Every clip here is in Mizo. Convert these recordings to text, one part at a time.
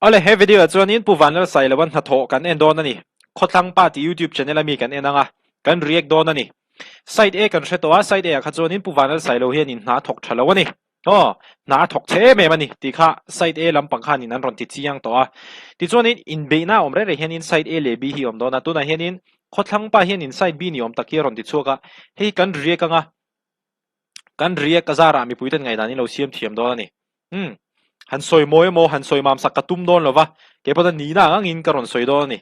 Awle, he video ah chuanin Pu Vanlalsailoa hnathawh kan en dawn a ni. Khawthlang Pa tih YouTube channel a mi kan en ang a, kan react dawn a ni. Side A kan hre tawh a, side A ah kha chuanin Pu Vanlalsailo hianin hna a thawk tha lo a ni. Aw, hna a thawk chhe em em a ni tih kha side A lampang khanin an rawn ti chiang tawh a. Tichuanin inbeihna a awm reng reng hianin side A leh B hi a awm dawn a, tunah hianin Khawthlang Pa hianin side B ni awm tak hi a rawn ti chhuak a, hei hi kan react ang a, Kan riak a zarah mipuiten ngaihdan in lo siam thiam dawn a ni. Umm. Han sawi mawi emaw, han sawi mam sak ka tum dawn lo va, kei pawh chuan nihna ang angin ka rawn sawi dawn a ni.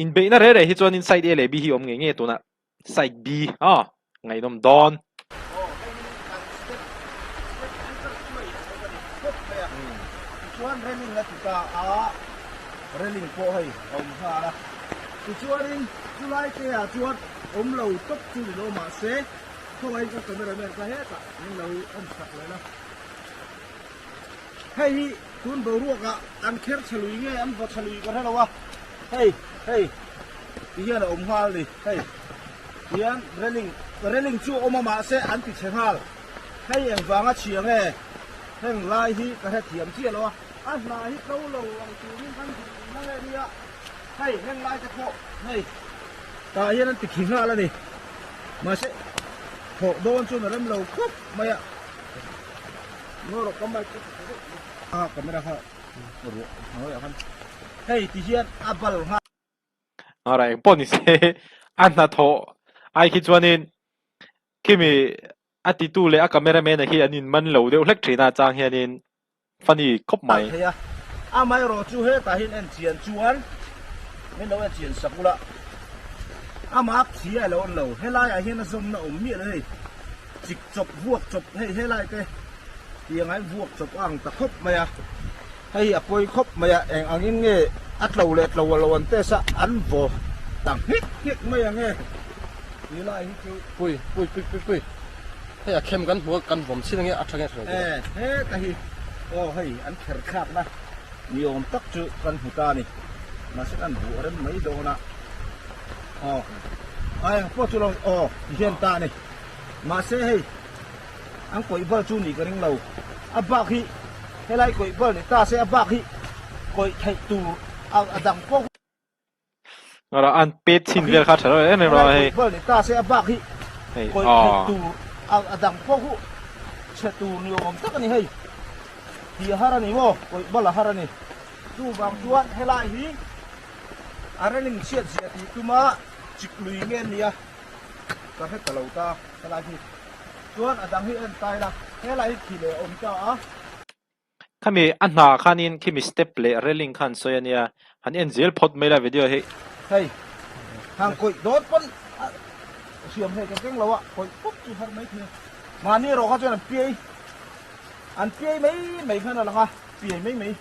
Inbeihna reh reh hi chuanin side A leh B hi awm ngei ngei tunah side B a ngaihnawm dawn. Aw, hei hi kan step, step entrance chu a inang bawk a ni khawp mai a. Tichuan railing a ti ta a, railing pawh hei a awm nghal a. Tichuanin chulai te ah chuan awm lo tawp chu ni lo mahse, Khawngaih ka camera man kha hetah min lo en sak leh la. Hei hi tun boruak ah an kher chhe lui nge an vaw chhe lui ka hre lo a, hei hei ti hian a awm nghal ni hei tihian railing railing chu a awm a mahse an ti chhe nghal hei engvanga chhia nge heng lai hi ka hrethiam chiah lo a, a hna hi tlo lo ang turin kan duh na nge nia hei heng lai te pawh hei tah hian an ti khi nghal a ni. Mahse, thawh dawn chuan a rem lo khawp mai a. Ngaw rawh ka mic ka ti ta deuh mai. A camera kha ruah hnuaiah khan hei ti hian a bal nghal. Alright, engpawh ni se a hnathawh ai khi chuanin khimi a titu leh a cameraman-a khi an inman lo deuh hlek thin a chang hianin Funny khawp mai. Thei a, amaherawh chu hetah hian en chian chuan min lo en chian sak ula, amah khi a lo en lo, helaiah hian a zawmna awm miah lo hei, chik chawp vuak chawp hei helai te tiang ah hian vuak chawp a ang ta khawp mai a, hei a pawi khawp mai a, eng angin nge a tlo leh tlo a lo an test a, an vaw ta nghek nghek mai ang e, ti lai hi chu. Pui pui pui pui pui. Hei a khem kan hmu a, kan vawm chin ange a tha nge tha lo bawk a. E, heta hi aw hei an kher thlakna ni awm tak chu kan hmu ta a ni. Mahse kan buh rem mai dawn a, aw a eng pawh chu lo aw ti hian ta a ni. Mahse hei an kawih bal chu nih ka ring lo, a bak hi helai kawih bal ni ta se a bak hi kawih theih tur a dang pawh. Ngara an pet chhin vel kha tha lo em em lo hei. Bal ni ta se a bak hi hei kawih theih tur a dang pawh hu chhe tur ni awm tak a ni hei. Ti a har a ni maw kawih bal a har a ni. Chuvang chuan helai hi a railing chhiat zia tih tuma chik lui nge nia ka hre ta lo ta helai hi chuan a dang hi en ta ila helai hi khi leh a awm ta a. Khami a hna khanin khimi step leh railing khan sawi a nia, han en zel phawt mai la video hi. Hei, hang kawih dawt pawn a hriam hlei ka keng lo a, kawih pawp chu har mai thei a. Mahni erawh kha chuan an piai, an piai mai mai khan a lang a, piai mai mai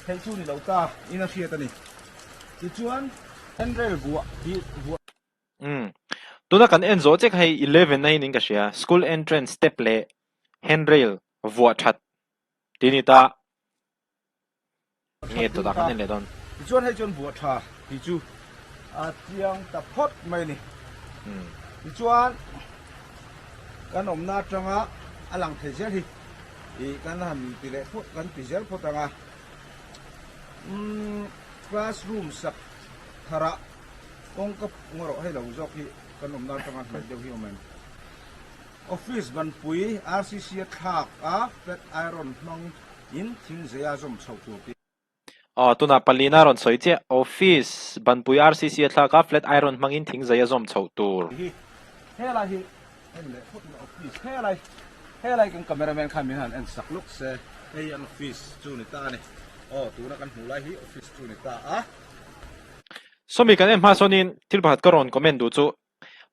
theih chu ni lo ta in a hriat a ni. Tichuan, handrail vuah hi vuah. Umm. Tuna kan en zawh che kha hei 11 na hian in ka hria, school entrance step leh handrail vuah that tih a ni ta. Nge tawh kan en leh dawn. Tichuan hei chuan vuah tha tih chu a chiang ta phawt mai a ni. Tichuan kan awmna atanga a lang thei zel hi ih kan han ti leh phawt kan ti zel phawt ang a. Umm classroom sak tharah kawngka ngaw rawh hei lo zawk hi kan awmna atanga hnaih deuh hi awm em. Office banpui RCC a thlak a flat iron hmang in thing zei a zawm chhoh tur tih. Aw, tunah palina a rawn sawi chiah. Office banpui RCC a thlak a flat iron hmang in thing zei a zawm chhoh tur. Hi helai hi en leh phawt ila office helai helai kan camera man khan min han en sak lawk se hei an office chu ni ta a ni. Aw tuna kan hmuh lai hi office chu ni ta a. Sawmi kan en hma sawnin thil pakhat ka rawn comment duh chu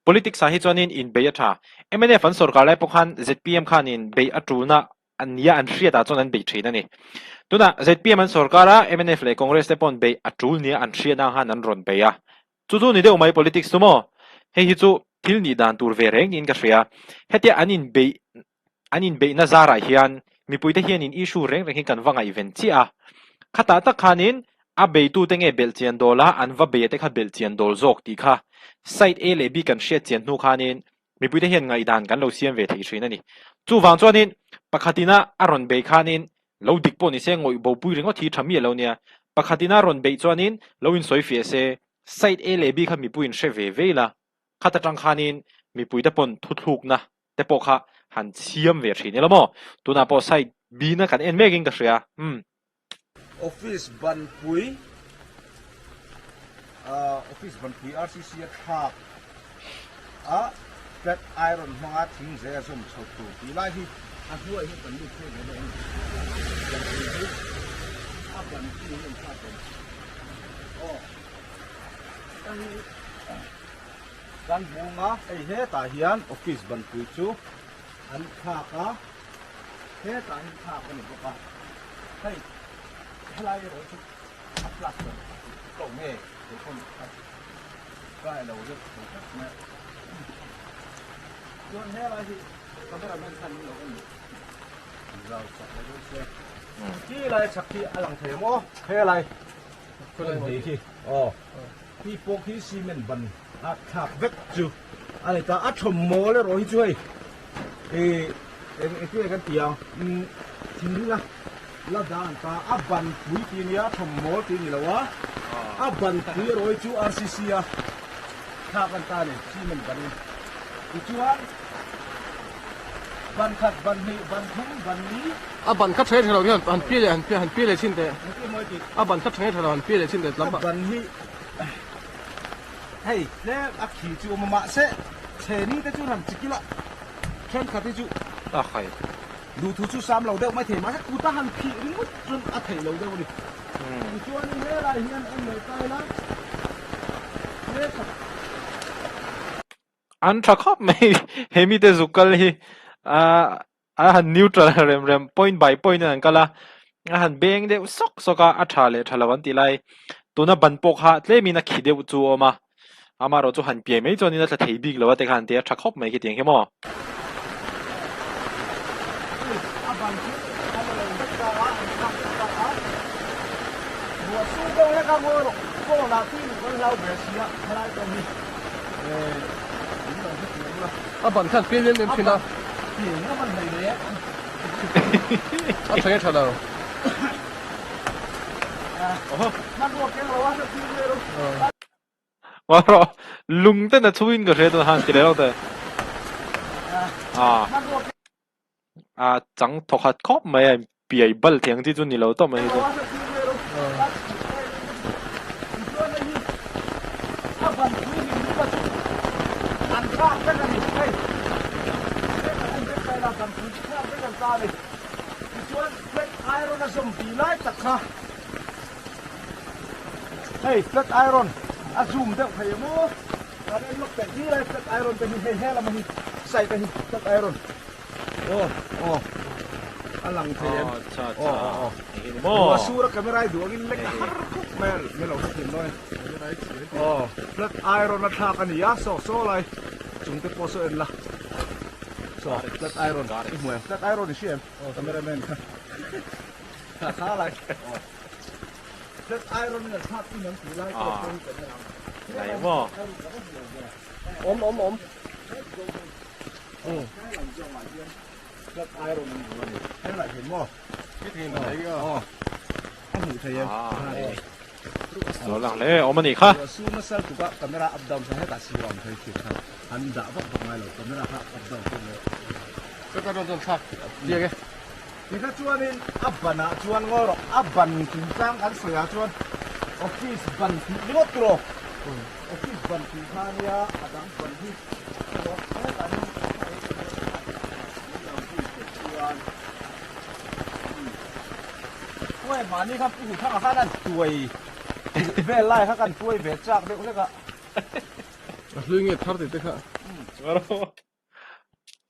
Politics ah hi chuanin inbeih a tha. Mnf an sorkar lai pawh khan zpm khanin beih a tulna a nia an hriat ah chuan an beih thin a ni. Tunah zpm an sorkar a, mnf leh Congress te paw'n beih a tul nia an hriat ang khan an rawn bei a. Chu chu ni deuh mai politics chu maw? Hei hi chu thil nih dan tur ve reng niin ka hria. Hetia an inbeih an inbeihna zarah hian mipuite hianin issue reng reng hi kan va ngaihven chiah a. Khatah tak khanin a beitute nge belh chian dawl a, an va beia te kha belh chian dawl zawk tih kha side A leh B kan hriat chian hnu khanin mipuite hian ngaihdan kan lo siam ve thei thin a ni. Chuvang chuanin pakhatina a rawn bei khanin. Lo dik pawh ni se ngawih bopui ringawt hi tha miah lo nia. Pakhat ina rawn beih chuanin lo insawi fiah se, side A leh B kha mipuiin hre ve ve ila, khat atang khanin mipuite pawn thuthlukna te pawh kha han siam ve thin ila maw? Tunah pawh side B na kan en mekin ka hria. Umm. Office banpui Office banpui RCC a thlak a flat iron hmanga thing zai a zawm chho tur tih lai hi a hnuaiah hian kan lut phei ve dawn a ni. Banpui hi a ban hi niin an thlak dawn aw hei hi kan hmu ang a hei hetah hian office banpui chu an thlak a. Hetah hian thlak a ni bawk a, hei helai erawh chu a plaster tawh nge kei pawn a dry lo deuh tho tlat mai a. Chuan helai hi camera man khan min lo en zau chak lo deuh se. Khi lai chak khi a lang thei maw? Helai hei hi aw khi pawh khi cement ban a thlak vek chu a ni ta a thawm mawl erawh hi chu hei ih eng eng nge kan tih ang umm thingringa la dah an ta a ban pui tih a nia thawm mawl tih a ni lo a a ban pui erawh hi chu RCC a thlak an ta a ni cement ban in tichuan ban khat ban hnih ban thum ban li a ban kha tha tha lo hian han pi leh han han pi leh chin teh a ban kha tha tha lo han pi leh chin teh tlamba ban hi Hei tlem a khi chu awm a mahse chheni te chu han chikil a thenkhat hi chu a khai duhthu chu sam lo deuh mai thei mahse kut a han phih ringawt chuan a theih lo deuh a ni. Tichuanin helai hian en leh ta ila he khat. An tha khawp mai he mite zuk kal hi ah A han neutral rem rem, point by point in an kal a, a han beng deuh sawk sawk a, a tha leh tha lo an tih lai. Tuna ban pawh kha tlemin a khi deuh chu a awm a, amaherawh chu han piai mai chuanin a tla thei bik lo a te kha han ti a, tha khawp mai khi tiang hi maw. A ban chu a la lo vek ta a, an thlak vek ta a, ruah sur deuh hlek a ngawi rawh, phone ah tui luh kan hlau ber si a, helai pawh hi eh in lo hrethiam ula. A ban khan pian em em thin a. A tha nge tha lo. Rawh lung ten a chhuin ka hre tun han ti leh lo te. A a chang thawkhat khawp mai a piai bal thei ang chi chu ni lo tawp mai hi chu. Hei flat iron a zoom deuh thei em aw kan en lawk teh hi lai flat iron te hi hei he lama hi side te hi flat iron Aw aw a lang thei em aw aw aw ruah sur a camera i duh angin lek a har khawp mai a ni lo hrethiam dawn e aw flat iron a thlak a ni a saw saw lai chung te pawh saw en la saw flat iron i hmu em flat iron i hria em camera man kha kha kha lai aw flat iron in a thlak in an tih lai pawh hi kan en ang Nai maw Awm awm awm. Lo lang hle awm a nih kha. Tikha chuanin a banah chuan ngawi rawh, a ban chungchang kan sawiah chuan office ban tih ringawt tur aw. Office ban tih kha ania a dang ban hi emaw hetah hian min lo zui theih chuan tuai mahni khan pu Huthanga khan an tuai vel lai kha kan tuai ve chak deuh hlek a. A hlui nge thar tih te kha.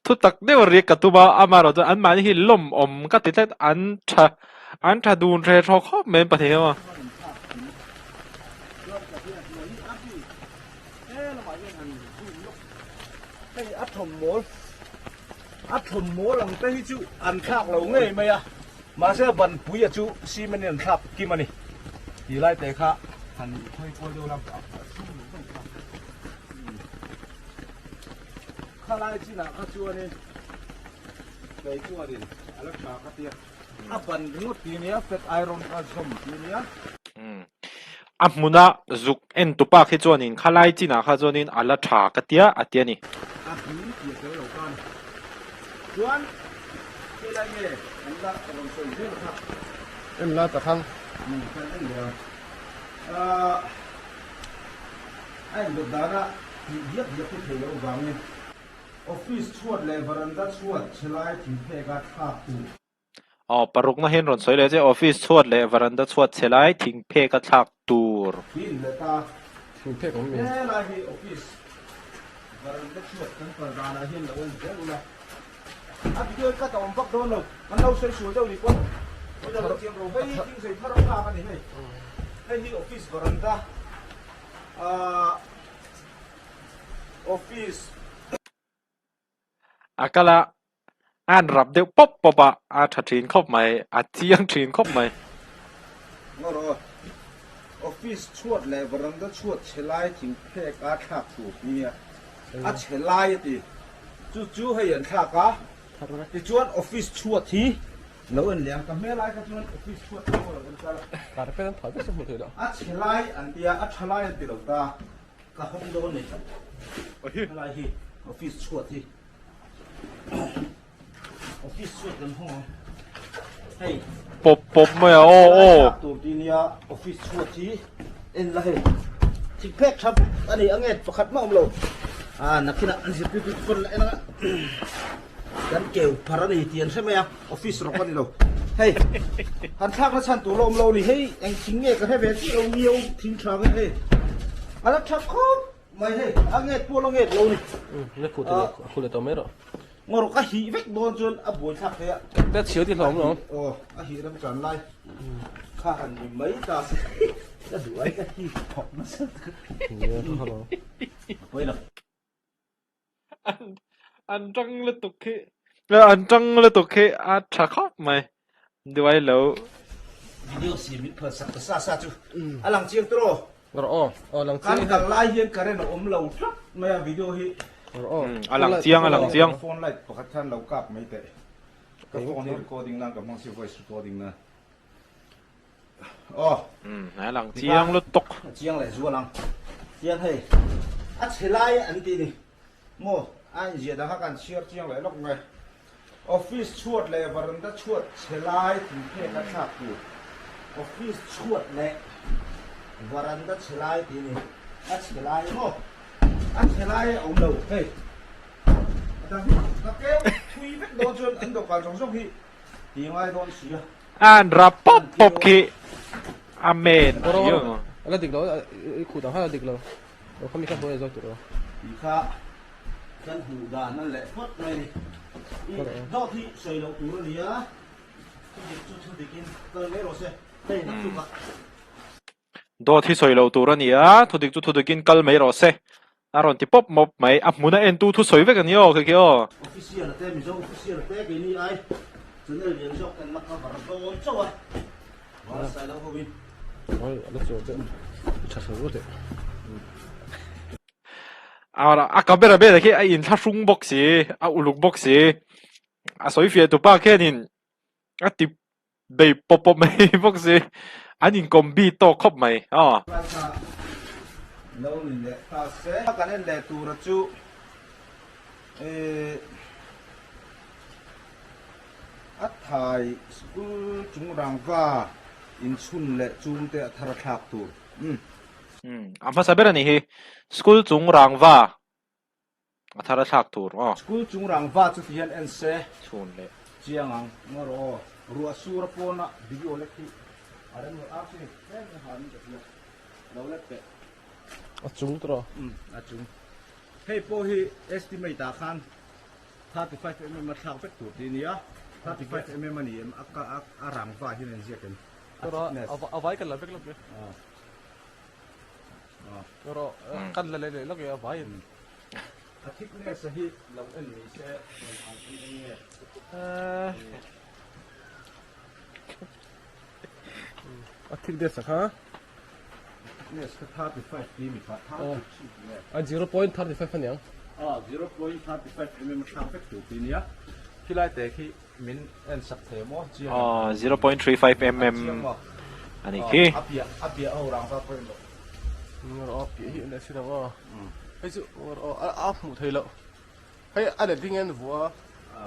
Thu tak deuh a riak ka tum a, amaherawh chuan anmahni hi lawmawm ka ti tlat, an tha an tha dun hre thaw khawp mai an pahnih hian. Hei a thawmmawl a thawmmawl ang te hi chu an thlak lo ngei mai a, mahse a banpuia chu cement in an thlak kim a ni tih lai te kha han hawi kual deuh la. Khalai chinah kha chuanin kei chuanin a la tha ka tia. A ban ringawt ti nia, flat iron kha zawm ti nia. A hmuna zuk en tu pa khi chuanin khalai chinah kha chuanin a la tha ka tia a ti a ni. A bul ti a tel lo ta a ni. Chuan helai nge kan la rawn sawi zel kha. En la ta khan. Kan en leh a. Ahh a indawt dana tih diak diak hi thei loh vangin office chhuat leh varanda chhuat chhe lai thingphek a thlak tur. Aw, parukna hian rawn sawi leh che, office chhuat leh varanda chhuat chhe lai thingphek a thlak tur. Hi in leh ta. Thingphek awm mi. Helai hi office varanda chhuat kan kal danah hian lo en zel ula. A video hi cut a awm vak dawn lo, kan lo sawi sual deuh ni pawn i lo thiam ro. Hei hi thing zei thar a thlak a ni hei. Hei hi office varanda ahh office. A kal a, a han rap deuh pawp pawp a, a tha thin khawp mai, a chiang thin khawp mai. Ngaw rawh aw. Office chhuat leh varanda chhuat chhe lai thing phek a thlak tur nia a chhe lai a ti. Chu chu hei an thlak a, tichuan office chhuat hi lo en leh ang ka hmel ai kha chuan office chhuat hi pawh lo en kal a. Carpet an phah vek chu hmuh theih loh. A chhe lai an tia, a tha lai an ti lo ta. Ka hawng dawn ni. Helai hi office chhuat hi. Office chhuat kan hawng ang. Hei. Pawp pawp mai a aw aw. Tur ti nia office chhuat hi en la hei. Thing phek tha a ni ange pakhat mah awm lo. A nakinah an zirtirtu te pawn la en anga. Kan keu phar a ni tih an hre mai a, office rawk a ni lo. Hei, han thlakna chhan tur la awm lo a ni. Hei, eng thing nge ka hre ve chiah lo, ngiau thing tha nge hei. A la tha khawp mai hei, a nget pawh la nget lo a ni. Umm, a khu te leh a khu leh tawh mai rawh. Ngaw rawk a hih vek dawn chuan a buai thlak thei a. Te chhiau ti hlawm lo. Aw, a hih ram chan lai kha han ni mai ta se. Ka duh ai ka hih thawk nasa tak. Nia, tha lo. A pawi lo. An tang lutuk khi an tang lutuk khi a tha khawp mai duai lo. Video siam in phal sak ta sa sa chu a lang chiang tawh Rawh aw aw lang chiang kan kal lai hian current a awm lo tlat mai a video hi Rawh aw a lang chiang a lang chiang phone light pakhat khan lo kap mai teh ka phone hi recording nan ka hmang si voice recording nan Aw. Umm a lang chiang lutuk. A chiang leh zual ang. Tiang hei a chhe lai an tih ni maw a inziah dang kha kan chhiar chiang leh lawk nge. Office chhuat leh varanda chhuat chhe lai thingphek a thlak tur. Office chhuat leh varanda chhe lai tih ni a chhe lai maw a chhe lai a awm lo hei. A dang hi ka keu thui vek dawn chuan an dawhkan zawng zawng hi ti ngai dawn si a. An rap pawp pawp khi Amen a ti ang. A la dik lo i khut ang kha a la dik lo. Aw khami kha hnuai a zawk tur aw. Ti kha kan hmuh dan a leh phawt mai ni. I dawt hi sawi loh tur a nia. Thu dik chu thu dikin kal mai rawh se. Hei naktuk ah. Dawt hi sawi loh tur a ni a, thu dik chu thu dikin kal mai rawh se. A rawn ti pawp mawp mai. A hmuna entu thu sawi vek a ni aw khi khi aw. Official te, Mizo official te keini ai channel lian zawk kan la cover dawn chauh a, Val Sailo ho in. Oi, a la chuan deuh. I tha chho teh. A camera man khi a inthlahrung bawk si, a uluk bawk si. A sawi fiah tupa khianin a ti Bei pawp pawp mai bawk si. An inkawm bi tawk khawp mai aw. Lo ni leh ta se. Kan en leh tura chu eh a thai school chung rangva inchhun leh chung te a thar a thlak tur. Umm a hmasa ber a nih hi school chung rangva A thar a thlak tur aw. School chung rangva chu ti hian en se. Chhun leh. Chiang ang ngaw rawh aw. Ruah sur a pawna video lek hi a rem lo ar chu ni tlem a han in ka hria. Lo lek teh. A chung tawh rawh. Umm a chung. Hei pawh hi estimate ah khan 35 mm a thlak vek tur tih a nia. 35 mm a ni em a a rangva hian an ziak em. A thickness. A vai kan la vek lawk e. Rawh kan la leh leh lawk e a vaiin. A thickness a hi lo en ni se eng ang in eng nge. A thickness a kha. Thickness kha 35 ti mi kha 33 ti nge. A 0.35 aniang. A 0.35 mm a thlak vek tur ti nia. Khilai te khi min en sak thei maw chiang em? Aw, 0.35 mm a nih khi. A piah a piah ho rangva pawh en loh. Aw a piah hi en leh si lo aw. Hei chu aw a hmuh theih loh. Hei a let ding en vuah a.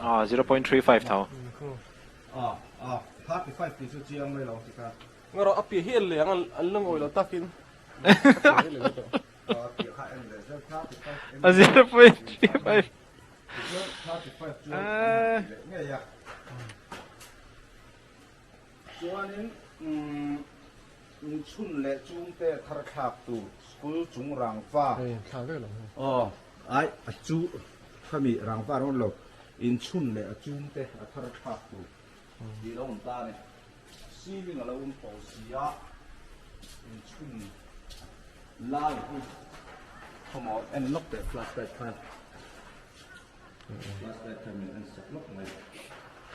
Aw, 0.35 tho. Aw, aw, 35 tih chu chiang mai lo tikha. Ngarawh a piah hi en leh ang an la ngawi lo takin. A piah kha en leh zel 35 A 0.35. Tichuan 35 chuan an han ti leh ngei a. Chuanin umm inchhun leh chungte thar thlak tur school chung rangva. Hei thlak vek lo hei. Aw ai a chu khami rangva rawn lo inchhun leh a chungte a thar thlak tur tih lo awm ta a ni. Ceiling a lo awm tawh si a inchhun lai hi khawmaw en lawk teh flashlight khan. Flashlight khan min en sak lawk mai.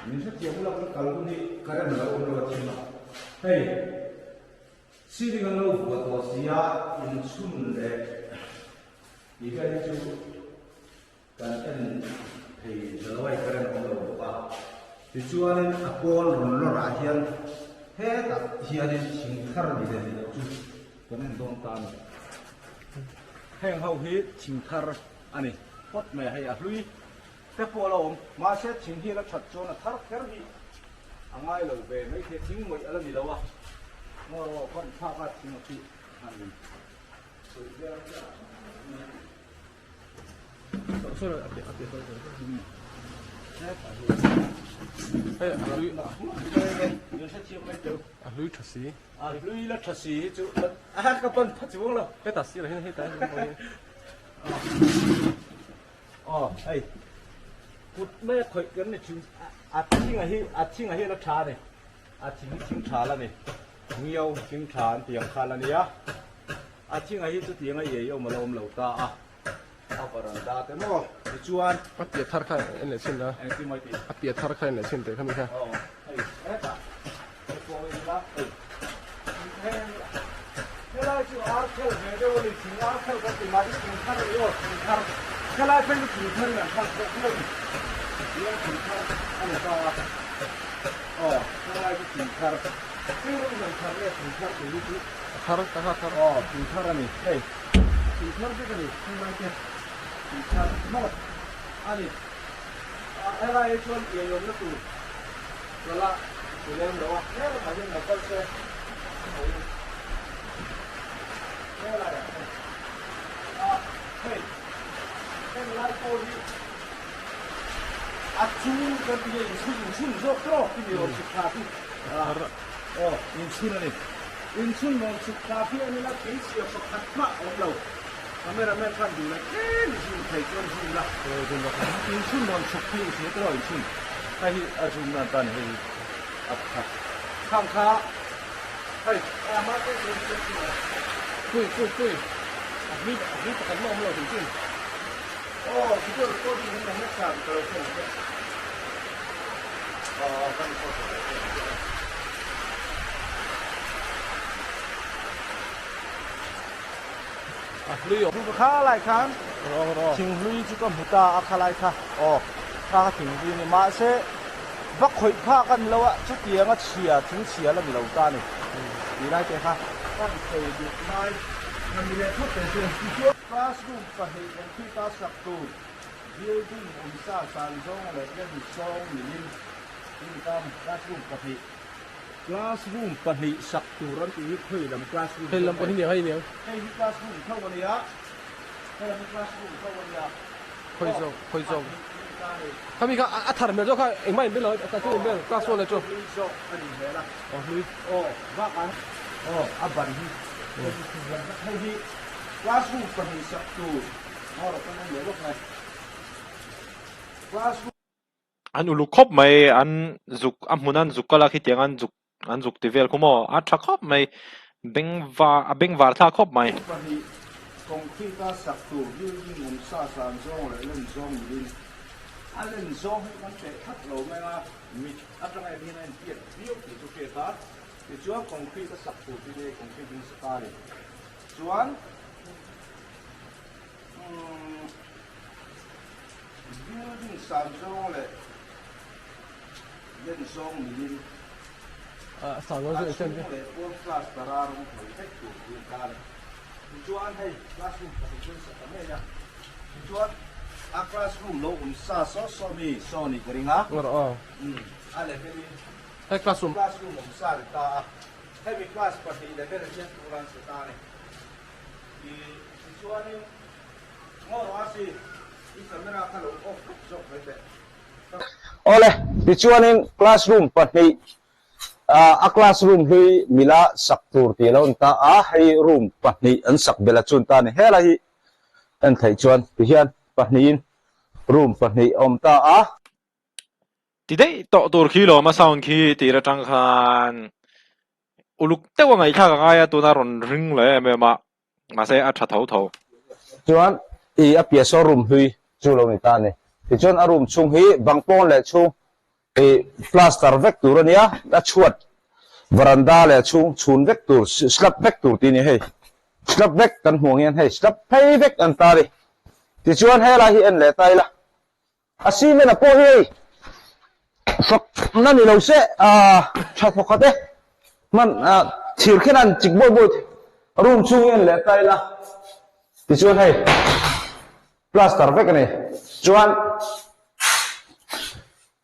Min hrethiam ula kan kal hun hi current a lo awm lo a thim a. Hei ceiling an lo vuah tawh si a inchhun leh tih vel hi chu kan en thei ta lo a hei current a awm lo bawk a. Tichuanin a pawn rawn lawr ah hian hetah hianin thing thar ni leh ni loh chu kan en dawn ta a ni. Heng ho hi thing thar a ni phawt mai a, hei a hlui te pawh a la awm mahse thing hi a la that chuan a thar kher hi a ngai lo ve mai thei thing mawih a la ni lo a ngaw rawh pan thlak a thing a khi han in sawi vel a A hlui tha si. A hlui la tha si hi chu a ka pan pha chuang lo. Heta sirah hian heta hian awm. Aw hei kut mai a khawih kan ni thin a thing a hi a thing a hi la tha a ni a thing hi thing tha la ni ngiau thing tha an ti ang kha la nia a thing a hi chutiang a iai awm a la awm lo ta a a varanda te maw tichuan a piah thar kha en leh chhin la engtin maw i tih a piah thar kha en leh chhin teh khami kha aw hei hetah Helai chu ar khel ve deuh a ni, thing ar khel kan ti mahni thing thar a ni aw, thing thar helai phei chu thing thar in an thlak zawk viau a ni, tihian thing thar a ni ta a, aw helai chu thing thar hei rawng in an thar nge thing thar tih hi chu a thar ka kha thar aw thing thar a ni hei thing thar vek a ni helai te thing thar maw a ni helai hi chuan iaiawmna tur. Chawlh a lem lo a, he lamah hian lo kal se hawiin he laiah hian a hei heng lai pawh hi a chung kan ti nge inchhun inchhun zawk tawk hi ni rawn chhuk thla khi aw inchhun a ni inchhun rawn chhuk thla khi a nila theichhia pakhat mah a awm lo camera man khan duh leh tlem i zoom thei chuan zoom la inchhun rawn chhuk khi i hria tawh inchhun. Hei hi a zoom nan ta ni hei hi a pakhat khang kha hei a hma te chu chu chu pui pui pui a hlui a hlui pakhat mah awm lo thei chin aw video recording hi kan nasa ka lo hriat ang che aw kan record ka lo hriat ang che A hlui awm. Chu kha lai khan thing hlui chu ka hmu ta a kha lai kha aw kha kha thing hlui a ni mahse va khawih phak a ni lo a chutiang a chhia thing chhia la ni lo ta a ni tih lai te kha kan sawi duh lai ka ni leh phawt teh se. Classroom pahnih computer sak tur building awmsa san zawng leh len sawng milin tih ni ta a ni classroom pahnih. Classroom pahnih sak tur an tih hi khawi lam classroom Hei lam pawh hi niang hei niang. Hei hi classroom tho a nia. Hei lam hi classroom tho a nia. Khawi zawk khawi zawk. Khami kha a thar hmel zawk kha engmah in bel lo a chu in bel class one leh chu. Hlui zawk a nih hmel a. Aw hlui. Aw bak an aw a ban hi hei hi classroom pahnih sak tur ngaw rawh kan en leh lawk mai. Classroom An uluk khawp mai, an zuk a hmun an zuk kal a khitiang an zuk an zuk ti vel khu maw a tha khawp mai bengvar a bengvar thlak khawp mai. Pahnih concrete a sak tur building awm sa san zawng leh len zawng niin a len zawng hi kan teh thlap lo mai a, mit atanga en hian a inpiat viau tih chu hriat a, tichuan concrete a sak tur chu hei concrete in sak a ni chuan umm. Building san zawng leh Len zawng milin a chhung leh pawn plaster a rawng hnawih vek tur tih a ni. Tichuan hei classroom pakhat chu an sa ta ngei a, tichuan a classroom lo awm sa saw saw mi saw nih ka ring a, a level in classroom awm sa ri ta a, hemi class pahnih level hian tur an sa ta a ni. Tichuanin ngaw rawh a si, i camera kha lo off lawk zawk mai teh. Awle, tichuanin classroom pahnih a classroom hlui mila sak tur tih a lo ni ta a, hei room pahnih an sak belh a chun ta a ni. Helai hi en theih chuan tihian pahnihin room pahnih a awm ta a. Ti daih tawh tur khi lawm a sound khi tir atang khan uluk deuh a ngaihthlak a ngai a tuna rawn ring leh em em a. Mahse a tha tho tho. Chuan i a piah saw room hlui chu lo ni ta a ni. Tichuan a room chhung hi bang pawn leh chhung i plaster vek tur a nia, a chhuat varanda leh chhung chhun vek tur slab vek tur tih a ni hei. Slab vek kan hmuh ang hian hei slab phei vek an ta a ni. Tichuan helai hi en leh ta ila. A cement a pawh hi hei fakna ni lo se tha thawkhat e hman thir khen an chik bawi bawi thei room chhung hi an leh ta ila tichuan hei plaster vek a ni chuan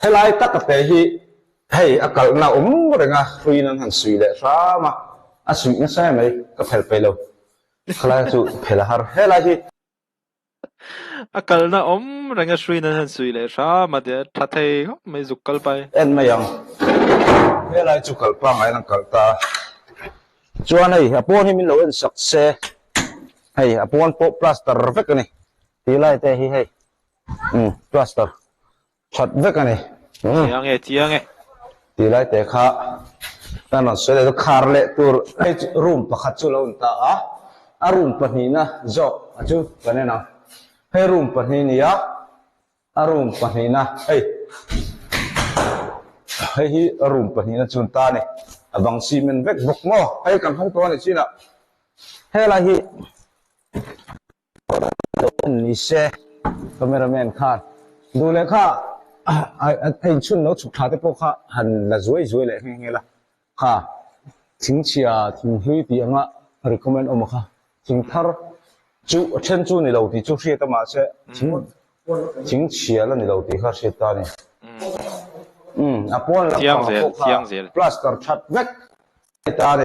helai taka te hi hei a kalhna awm reng a hruiin an han suih leh hram a a suih nasa emai ka phel peih lo khalai chu phel a har helai hi. A kalna awm reng a hruiin an han suih leh hram a tia tha thei khawp mai zuk kal pai. En mai ang. Helai chu kal pangngai in an kalh ta a. Chuan hei a pawn hi min lo en sak se. Hei a pawn pawh plaster vek a ni. Tih lai te hi hei umm plaster. That vek a ni. Chiang e, chiang e. Ti lai te kha ka rawn sawi leh chu khar leh tur hei chu room pakhat chu lo in ta a, a room pahnihna zawk a chu kan en ang. Hei room pahnih a ni a, a room pahnihna hei hei hi a room pahnihna chu an ta a ni. A bang cement vek bawk maw? Hei kan hawng tawh a nih chinah helai hi Ni se cameraman khan duh leh kha a inchhun lo chhuk thla te pawh kha han la zuai zuai leh nghe nghe la kha thing chhia thing hlui tih anga recommend awm a kha thing thar chu a then chu ni lo tih chu hriat a mahse thing thing chhia la ni lo tih kha hriat ta a ni umm a pawn Chiang lampang ah zel pawh kha chiang zel. plaster that vek a ni ta a ni.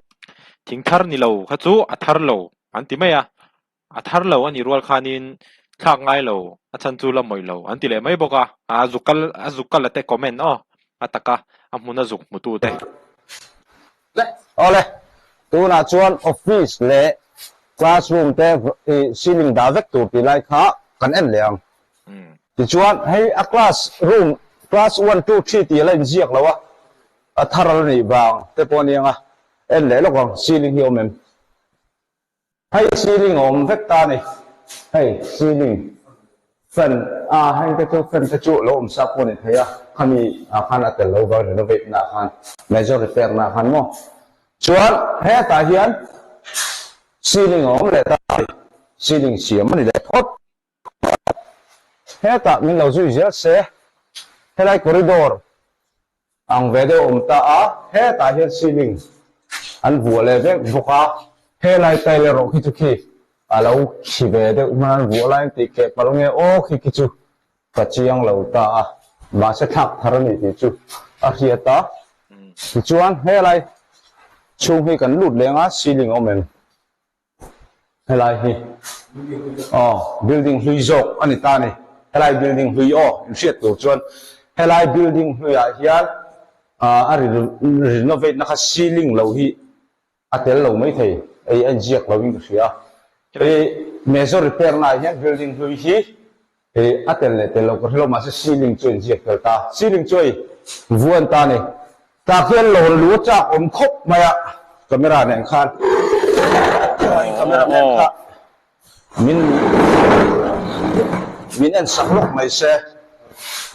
Thing thar ni lo kha chu a thar lo an ti mai a, A thar lo a nih rual khanin thlak ngai lo, a chhan chu la mawih lo an ti leh mai bawk a, a zuk kal a zuk kal a te comment aw a taka a hmun a zuk hmutu te. Awle, tunah chuan office leh classroom te i ceiling dah vek tur tih lai kha kan en leh ang. Tichuan hei a class room class one two three tih a la inziak lo a, a thar a la nih vang te pawh a ni ang a, en leh lawk ang ceiling hi a awm em? Hei ceiling a awm vek ta a ni. Hei ceiling fan a heng te chu fan te chu lo awm sa pawh a ni thei a, khami ah khan a tel lo vang renovate na ah khan major repair na ah khan maw. Chuan hetah hian ceiling a awm leh ta a ni, ceiling siam a ni leh phawt. Hetah min lo zui zel se, helai corridor Ang ve deuh awm ta a, hetah hian ceiling an vuah leh vek bawk a, helai tile erawh khi chu khi a lo khi ve deuh hman an vuah laiin tih keh palh nge aw khi khi chu ka chiang lo ta a, mahse thlak thar a ni tih chu a hriat a, tichuan helai chhung hi kan lut leng a ceiling a awm em? Helai hi aw building hlui zawk a ni ta a ni. Helai building hlui aw inhriat tur chuan helai building hluiah hian a renovate na kha ceiling lo hi a tel lo mai thei ei a inziak lo in ka hria. Hei major repair na ah hian building hlui hi Hei a tel leh tel lo ka hre lo mahse ceiling chu a inziak tel ta. Ceiling chu hei vuan ta a ni. Tah khian lawn lu a chak awm khawp mai a camera nen khan camera man kha min min en sak lawk mai se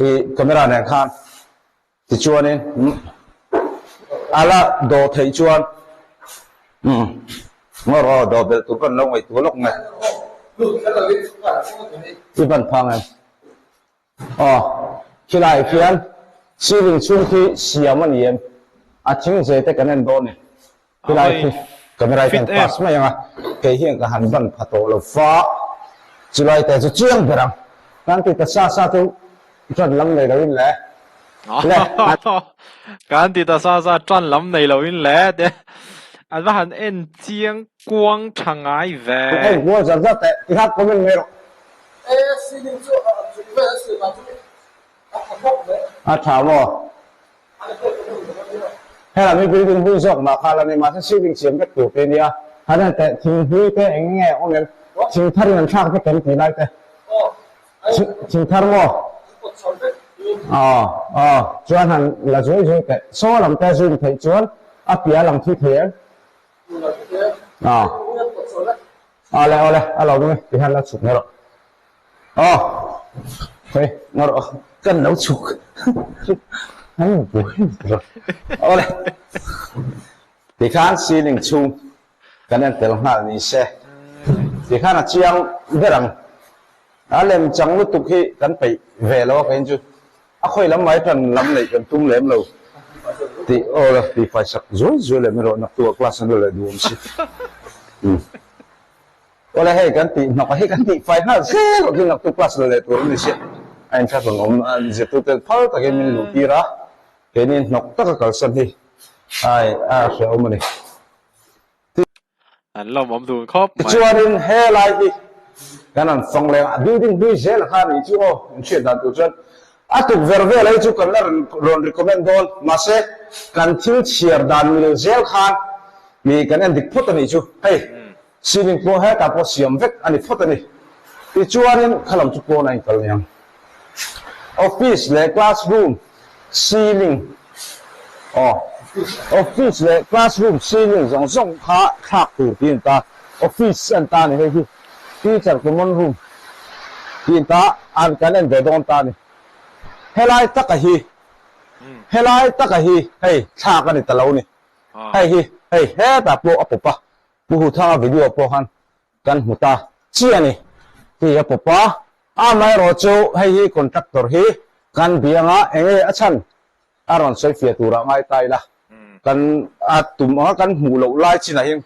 i camera nen khan. Tichuanin a la dawh theih chuan umm ngawr aw dawh belh tur kan lo ngaihtuah lawk nge. I ban phang em? Aw khilaiah khian. Ceiling chhung khi siam a ni em? A thing zai te kan en dawn ni. Khilai khi camera hi kan pass mai ang a, kei hian ka han ban pha tawh lo fa, chulai te chu chiang ber ang. Kan ti ta sa sa chu tan lam nei loin le. Le. Kan ti ta sa sa tan lam nei loin le te. An va han en chiang kuang tha ngai ve. En kual zar zar teh, ti kha comment mai rawh. E ceiling chu a chung vel a siam ah chu a tha khawp mai. A tha maw? Helam hi building hlui zawk mah kha la ni, mahse ceiling siam vek tur te a nia. Han en teh, thing hlui te eng nge awm em? Thing thar in an thlak vek em tih lai te. Thing thar maw? Aw, aw, chuan han la zuai zuai teh. Saw lam te zoom theih chuan a piah lang thui thei em? Aw. Awle, awle, a lo nge, ti hian la chhuk mai rawh. Aw, hei, ngaw rawh, kan lo chhuk. An buai rawh. Awle, tikhan ceiling chhung kan en tel nghal ni se, tikhan a chiang ber ang. A lem chang lutuk hi kan peih ve lo a keiin chu. A khawi lam mai tan lam neih kan tum lem lo tih aw la ti fai sak zuai zuai leh mai rawh naktuah class an la leh duh awm si. Umm. Awle hei kan tih hnawk a hi kan tih fai nghal zel awk hi naktuk class la leh tur an ni sia a inthlahrun awm a zirtute phal takin min luh tir a keini hnawk taka kalsan hi ai a hrehawm a ni. An lawmawm dun khawp mai. Tichuanin helai hi kan han fang leh a, building hlui zel kha a nih chu aw, in hriat dan tur chuan a tukverh vel hi chu kan la rawn recommend dawn, mahse kan thil chhiar dan mil zel khan mi kan en dik phawt a nih chu, hei ceiling pawh hetah pawh siam vek a ni phawt a ni. Tichuanin khalam chu pawn a inkal niang. Office leh classroom ceiling aw office leh classroom ceiling zawng zawng kha thlak tur tih a ni ta office a ni ta a ni hei hi teacher common room tih a ni ta an kan en ve dawn ta a ni helai taka hi helai taka hi hei thlak a ni ta lo ni hei hi hei hetah pawh a pawp a Pu Huthanga video pawh khan kan hmu ta chiah a ni tih a pawp a. Amaherawh chu hei hi contractor hi kan bianga eng nge a chhan a rawn sawi fiah turah ngai ta ila kan a tum anga kan hmuh loh lai chinah hian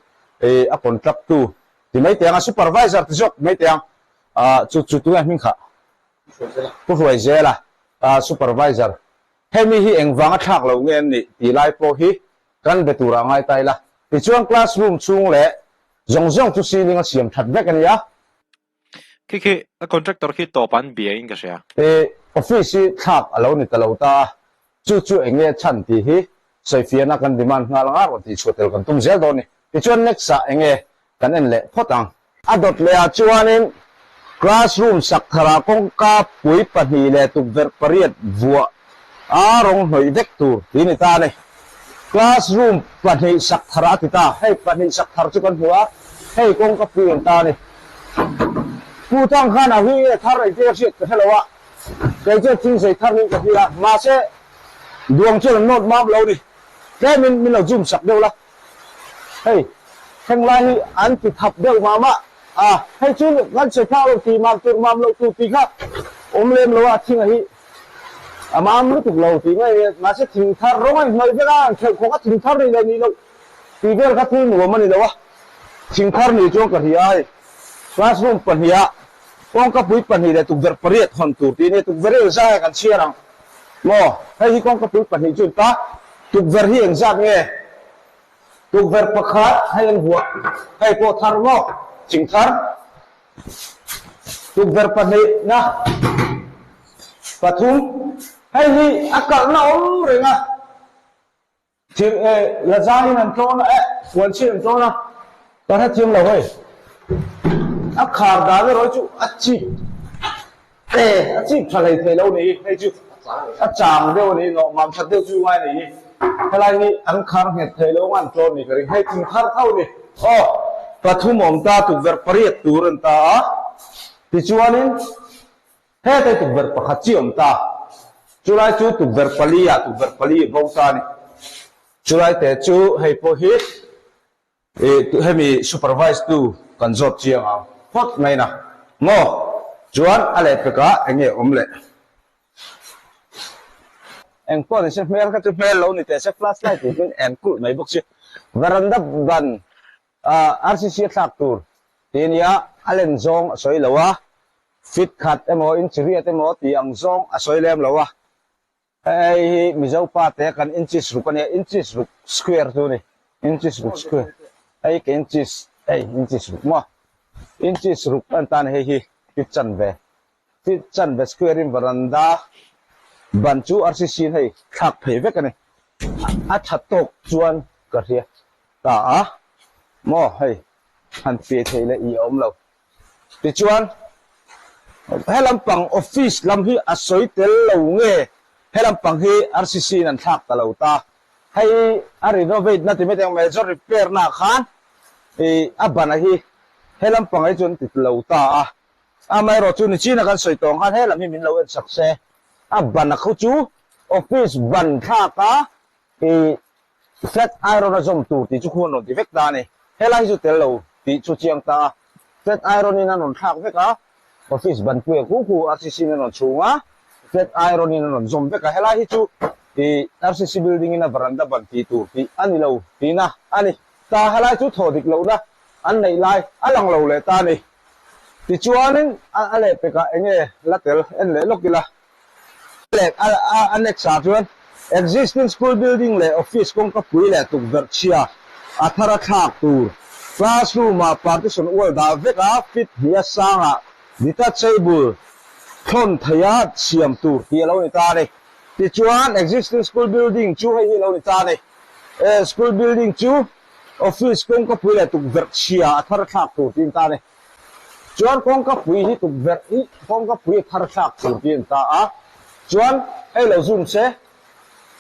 a contract tu ti mai teh ang a supervisor ti zawk mai teh ang chu chu tunge hming kha Pu Hruaizela supervisor hemi hi engvanga thlak lo nge an nih tih lai pawh hi Kan be turah ngai ta ila. Tichuan classroom chhung leh zawng zawng chu ceiling a siam that vek a nia. Khi khi a contractor khi tawp an bia in ka hria. I office hi thlak a lo ni ta lo ta a, chu chu eng nge chhan tih hi sawifiahna kan demand nghal anga rawn tihchhuah tel kan tum zel dawn a ni. Tichuan next ah eng nge kan en leh phawt ang. A dawt leh ah chuanin classroom sak tharah kawngka pui pahnih leh tukverh pariat vuah a rawng hnawih vek tur tih ni ta a ni. Classroom pahnih sak tharah a ti ta, hei pahnih sak thar chu kan hmu a, hei kawngka pui an ta a ni. Pu Thang khan a hui nge thar engtin a hriat ka hre lo a, kei chuan thing zei thar niin ka hria a, mahse duang chuan an nawt mam lo ni, tlemin min lo zoom sak deuh la. Hei thleng lai hi an ti thap deuh mah mah a, hei chu kan sawi phak lo tih mam tur mam loh tur tih kha awm lem lo a, thinga hi a mam lutuk lo tih mai ania, mahse thing thar rawng a inhnawih vek a, an khelh khawk a thing thar nih leh nih loh tih vel kha thil nuam a ni lo a, thing thar nih chuan ka hria a hei classroom pahniha kawngka pui pahnih leh tukverh pariat hawn tur tih ania, tukverh hi engzah nge kan chhiar ang maw, hei hi kawngka pui pahnih chu ta. Tukverh hi engzat nge? Tukverh pakhat hei an vuah, hei pawh thar maw? Ching thar. Tukverh pahnih na pathum, hei hi a kalhna awm reng a, thir eh la zaiin an tlawn a, eh puanchhin an tlawn a. Ka hrethiam lo hei. A khar dan erawh hi chu a chip e a chip tha hlei thei lo ni hi hei chu a chang deuh a ni nawh mam that deuh chu ngai a ni hi helai hi an khar nghet thei lo ngan tlawn ni ka ring hei thing thar tho ni aw pathum awm ta tukverh pariat tur an ta a tichuanin Hete tukverh pakhat chi awm ta. Chulai chu tukverh pali ah tukverh pali a bo ta a ni. Chulai te chu hei pawh hi Hemi supervise tu kan zawt chiang ang phawt mai na maw? Chuan a lehpekah eng nge awm leh? Eng pawh ni se hmel kha chu hmel lo ni teh se flash light in min en kulh mai bawk si. Veranda ban RCC a thlak tur tih a nia, a len zawng a sawi lo a, feet khat emaw inch riat emaw tih ang zawng a sawi lem lo a. Hei hi Mizo pa te kan inches ruk a nia, inches ruk square chu a ni, inches ruk square, hei ka inches, hei inches ruk maw, inches ruk a ni ta a ni hei hi feet chanve. Feet chanve square in varanda ban chu RCC in hei thlak phei vek a ni. A tha tawk chuan ka hria ta a maw hei han piai thei leh i a awm lo. Tichuan helam pang office lam hi a sawi tel lo nge helam pang hi RCC in an thlak ta lo ta. Hei a renovate na ti mai teng major repair na khan ih a ban a hi helam pang hi chu an ti lo ta a. Amaherawh chu nichina kan sawi tawh ang khan helam hi min lo en sak se, a ban a khu chu office ban thlak a i flat iron a zawm tur tih chu khu an rawn ti vek ta a ni. Helai hi chu tel lo tih chu chiang ta a, flat iron in an rawn thlak vek a, office ban puia khu khu RCC in an rawn chhung a, flat iron in an rawn zawm vek a, helai hi chu i RCC building in a veranda ban tih tur tih a ni lo tihna a ni ta. Helai chu thaw dik lohna an neih lai a lang lo leh ta a ni. Tichuanin a lehpekah eng nge la tel en leh lawk ila. Leh a next ah chuan existing school building leh office kawngka pui leh tukverh chhia a thar a thlak tur classroom ah partition wall dah vek a fit hnih a sangah detachable thlawn theia siam tur tih a lo ni ta a ni. Tichuan existing school building chu hei hi a lo ni ta a ni. School building chu Office kawngkapui leh tukverh chhia a thar thlak tur tiin ta a ni. Chuan kawngkapui hi tukverh hi kawngkapui a thar thlak tur tiin ta a. Chuan hei lo zoom se,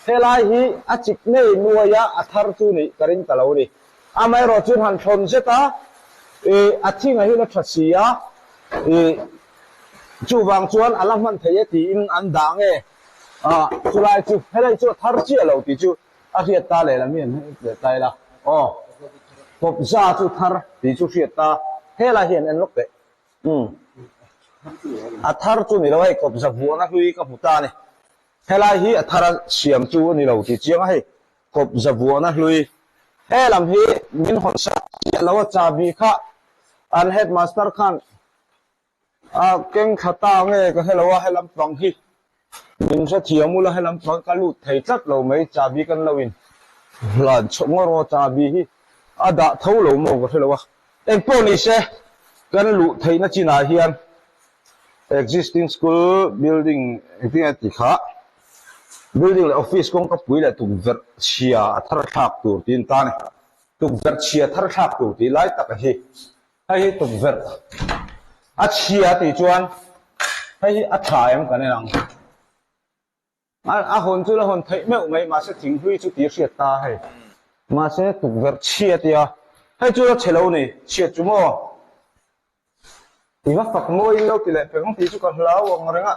helai hi a chik ngei nuai a, a thar chu nih ka ring ta lo a ni. Amaherawh chuan han thlawn zet a, ih a thinga hi la tha si a, ih chuvang chuan a la hman thei e tiin an dah nge, ah chulai chu helai chu a thar chiah lo tih chu A hriat ta leh lam hi an hmu leh ta ila aw kawpza chu thar tih chu hriat ta helai hian en lawk teh umm a thar chu ni lo hei kawpza vuahna hlui ka hmu ta a ni helai hi a thar a siam chu a ni lo tih chiang a hei kawpza vuahna hlui helam hi min hawn sak chiah lo a chahbi kha an headmaster khan A keng thla ta nge ka hre lo a, helam pang hi min hrethiam ula helam pang ka lut thei tlat lo mai, chahbi kan lo in hlan chhawk ngawr aw, chahbi hi a dah tho lo maw ka hre lo a, engpawh ni se kan luh theihna chinah hian existing school building engtin nge tih kha building leh office kawngka pui leh tukverh chhia a thar thlak tur tiin ta a ni, tukverh chhia thar thlak tur tih lai tak a hi. Hei hi tukverh a chhia tih chuan hei hi a tha em kan en ang. A hawn chu la hawn theih meuh mai mahse thinghlui chu tih hriat ta hei. Mahse tukverh chhia tia hei chu la chhe lo ni chhiat chu maw. I va fak mawi in lo ti leh peng tih chu ka hlau ang reng a.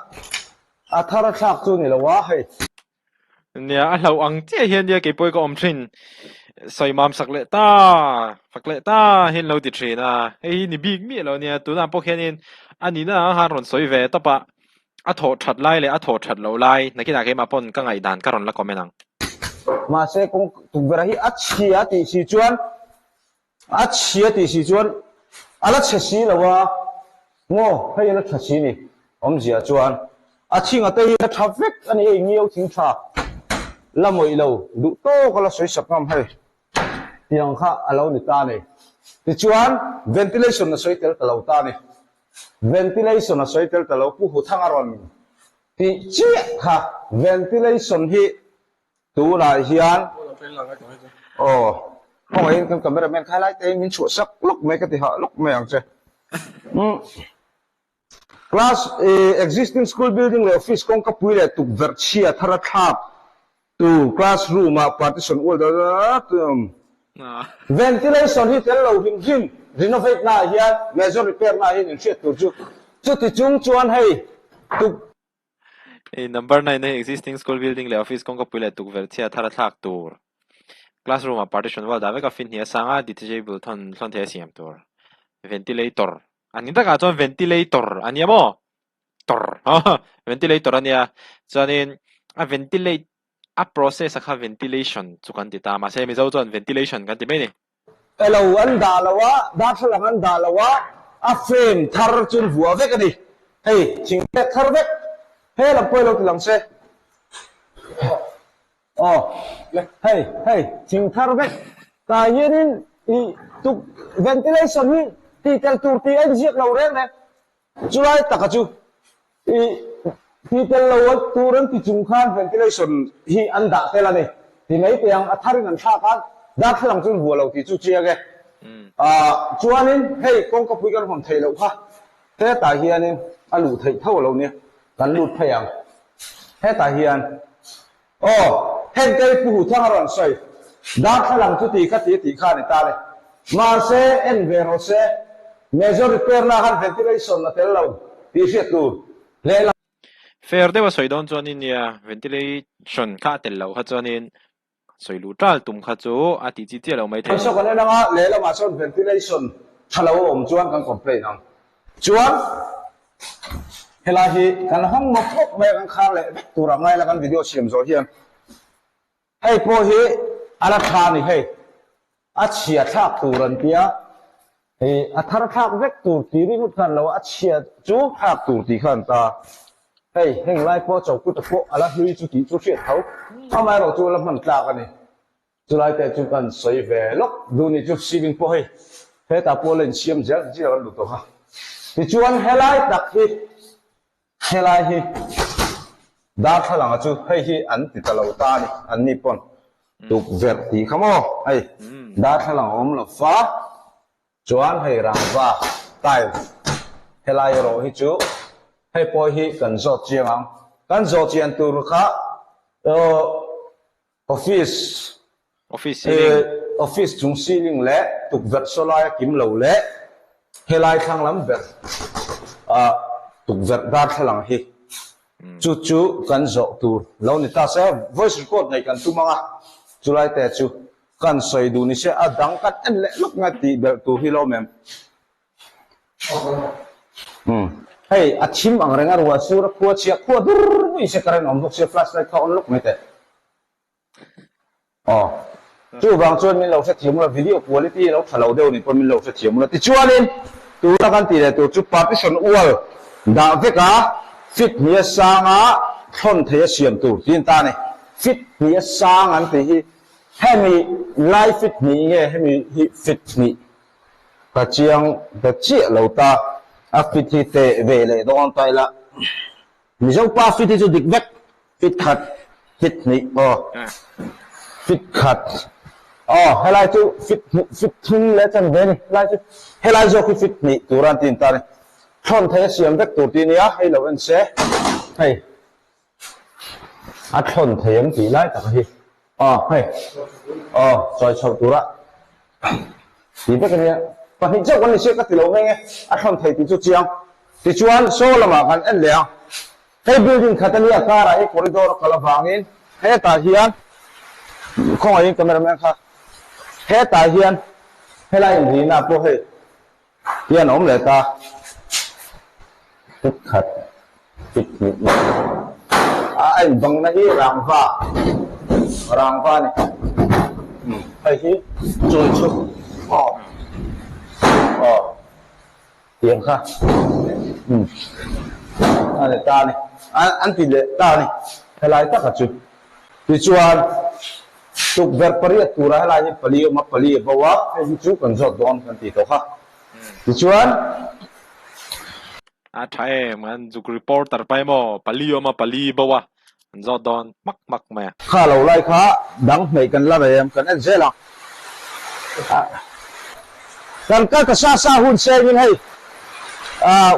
A thar a thlak chu ni lo a hei. Nia, a hlauh ang chiah hian nia keipawh hi ka awm thin. Sawi mam sak leh ta, fak leh ta hian lo ti thin a. Hei hi ni bik miah lo nia, tunah pawh khianin a nihna ang han rawn sawi ve tawp a, a thawh that lai leh a thawh that loh lai nakinah keimah pawn ka ngaihdan ka rawn la comment ang. Mahse kawng tukverh hi a chhia tih si chuan A chhia tih si chuan a la chhe si lo a, maw hei a la tha si ni awmzia chuan a chhinga te hi a tha vek a ni hei ngiau thing tha la mawih lo duh tawk a la sawi sak ngam hei tiang kha a lo ni ta a ni. Tichuan ventilation a sawi tel ta lo ta a ni. Ventilation a sawi tel ta lo Pu Huthang a rawn tih chiah kha ventilation hi Tunah hian aw khawngaihin kan camera man kha helai te hi min chhuah sak lawk mai ka ti hah lawk mai ang che. Umm class existing school building leh office kawngka pui leh tukverh chhia thar a thlak tu classroom ah partition ual dat dat ventilation hi tel lo hrim hrim renovate na ah hian major repair na ah hian inhriat tur chu chuti chung chuan hei tuk Hei number 9 hei existing school building leh office kawngka pui leh tukverh chhia thar a thlak tur. Classroom ah partition wall dah vek a fin hnih a sang a detachable thawn thlawn thei a siam tur. Ventilator a ni takah chuan ventilator a nia maw? Tor ventilator a nia chuanin a ventilate. A process a kha ventilation chu kan ti ta, mahse Mizo chuan ventilation kan ti mai ni. Elo an dah lo a, darthlalang an dah lo a, a frame thar chu an vuah vek a ni. Hei thing pek thar vek, he lam pawh i lo ti lang se. Aw, hei, hei thing thar vek. Tah hianin i tuk ventilation hi tih tel tur tih a inziak lo reng reng. Chulai taka chu i ti tel lo a tur an ti chung khan ventilation hi an dah tel a ni ti mai teh ang, a tharin an thlak a, darthlalang chu an vuah lo tih chu chiang e. Ahh chuanin hei kawngkapui kan hawn theih loh kha hetah hianin a luh theih tho a lo nia, kan lut phei ang hetah hian. Aw, heng te hi Pu Huthang a rawn sawi. Darthlalang chu ti kha ti a tih kha a ni ta le. Mahse, en ve rawh se, major repair na khan ventilation a tel lo tih hriat tur lehlam. Fair deuh a sawi dawn chuanin nia, ventilation kha a tel loh kha chuanin sawi luh tal tum kha chu a tih chi chiah lo mai thei. Saw kan en anga lehlamah chuan ventilation tha lo a awm chuan kan complain ang. Chuan helai hi kan hawng mawp mawp mai a, kan khar leh vek tur ang ngaila kan video siam zawh hian hei pawh hi a la tha a ni hei, a chhia thlak tur an tia, hei a thar thlak vek tur tih ringawt khan lo a chhia chu thlak tur tih khan ta, hei heng lai pawh chokut a pawh a la hlui chu tih chu hriat tho, amaherawhchu a la hman tlak a ni. Chulai te chu kan sawi ve lawk duh ni chu ceiling pawh hei hetah pawh la insiam zel zel an lut tawh kha. Tichuan helai tak hi helai hi darthlalanga chu hei hi an ti ta lo ta a ni an ni pawn tukverh tih kha maw hei darthlalang a awm lo fa chuan hei rangva tile helai erawh hi chu hei pawh hi kan zawt chiang ang kan zawh chian tur kha aw Office Office ceiling. Office chung ceiling leh tukverh saw laia kim lo leh helai thlang lam ber ah tukverh darthlalang hi chu chu kan zawh tur lo ni ta se voice record nei kan tum ang a chulai te chu kan sawi duh ni se a dang kan en leh lawk nge tih belh tur hi lo mem. Umm hei a thim ang reng a ruah sur a khua chhia khua dur mai se current awm bawk sia flashlight kha on lawk mai teh. Aw chuvang chuan min lo hrethiam ula video quality lo tha lo deuh ni pawh min lo hrethiam ula tichuanin tuna kan tih leh tur chu partition wall dah vek a fit hnih a sang a thlawn thei a siam tur tiin ta a ni fit hnih a sang an tih hi hemi lai fit hnih nge hemi hi fit hnih Ka chiang ta chiah lo ta, a fit hi teh ve leh dawn ta ila. Mizo pa fit hi chu dik vek, fit khat, fit hnih aw, fit khat aw, helai chu fit hnih, fit thum leh chan ve a ni, helai chu, helai zawk hi fit hnih tura an ti ta a ni. Thlawn thei a siam vek tur tih a nia, hei lo en se, hei. A thlawn thei em tih lai tak hi. Aw hei aw chawi chhoh tura tih vek ania. Pahnih chauh kan ni sia ka ti lo mai nge a thlawn thei tih chu chiang. Tichuan saw lamah kan en leh ang. Hei building khat ania karah hi corridor a kal avangin hetah hian khawngaihin cameraman kha hetah hian helai inrina pawh hei Hian a awm leh ta. Fit khat, fit hnih mai. A a inbangna hi rangva, rangva a ni. Umm hei hi chawi chhuk aw aw tiang kha umm a ni ta a ni. A an ti leh ta a ni helai taka chu. Tichuan Tukverh pariat turah helai hi pali a awm a, pali a bo a, hei hi chu kan zawt dawn kan tih tawh kha. Tichuan. A tha em, an zuk reporter pa emaw pali a awm a, pali bo a, an zawt dawn hmak hmak mai a. Kha lo lai kha dang hmeih kan la rei em, kan en zel ang. Kan kal ta sa sa hun sengin hei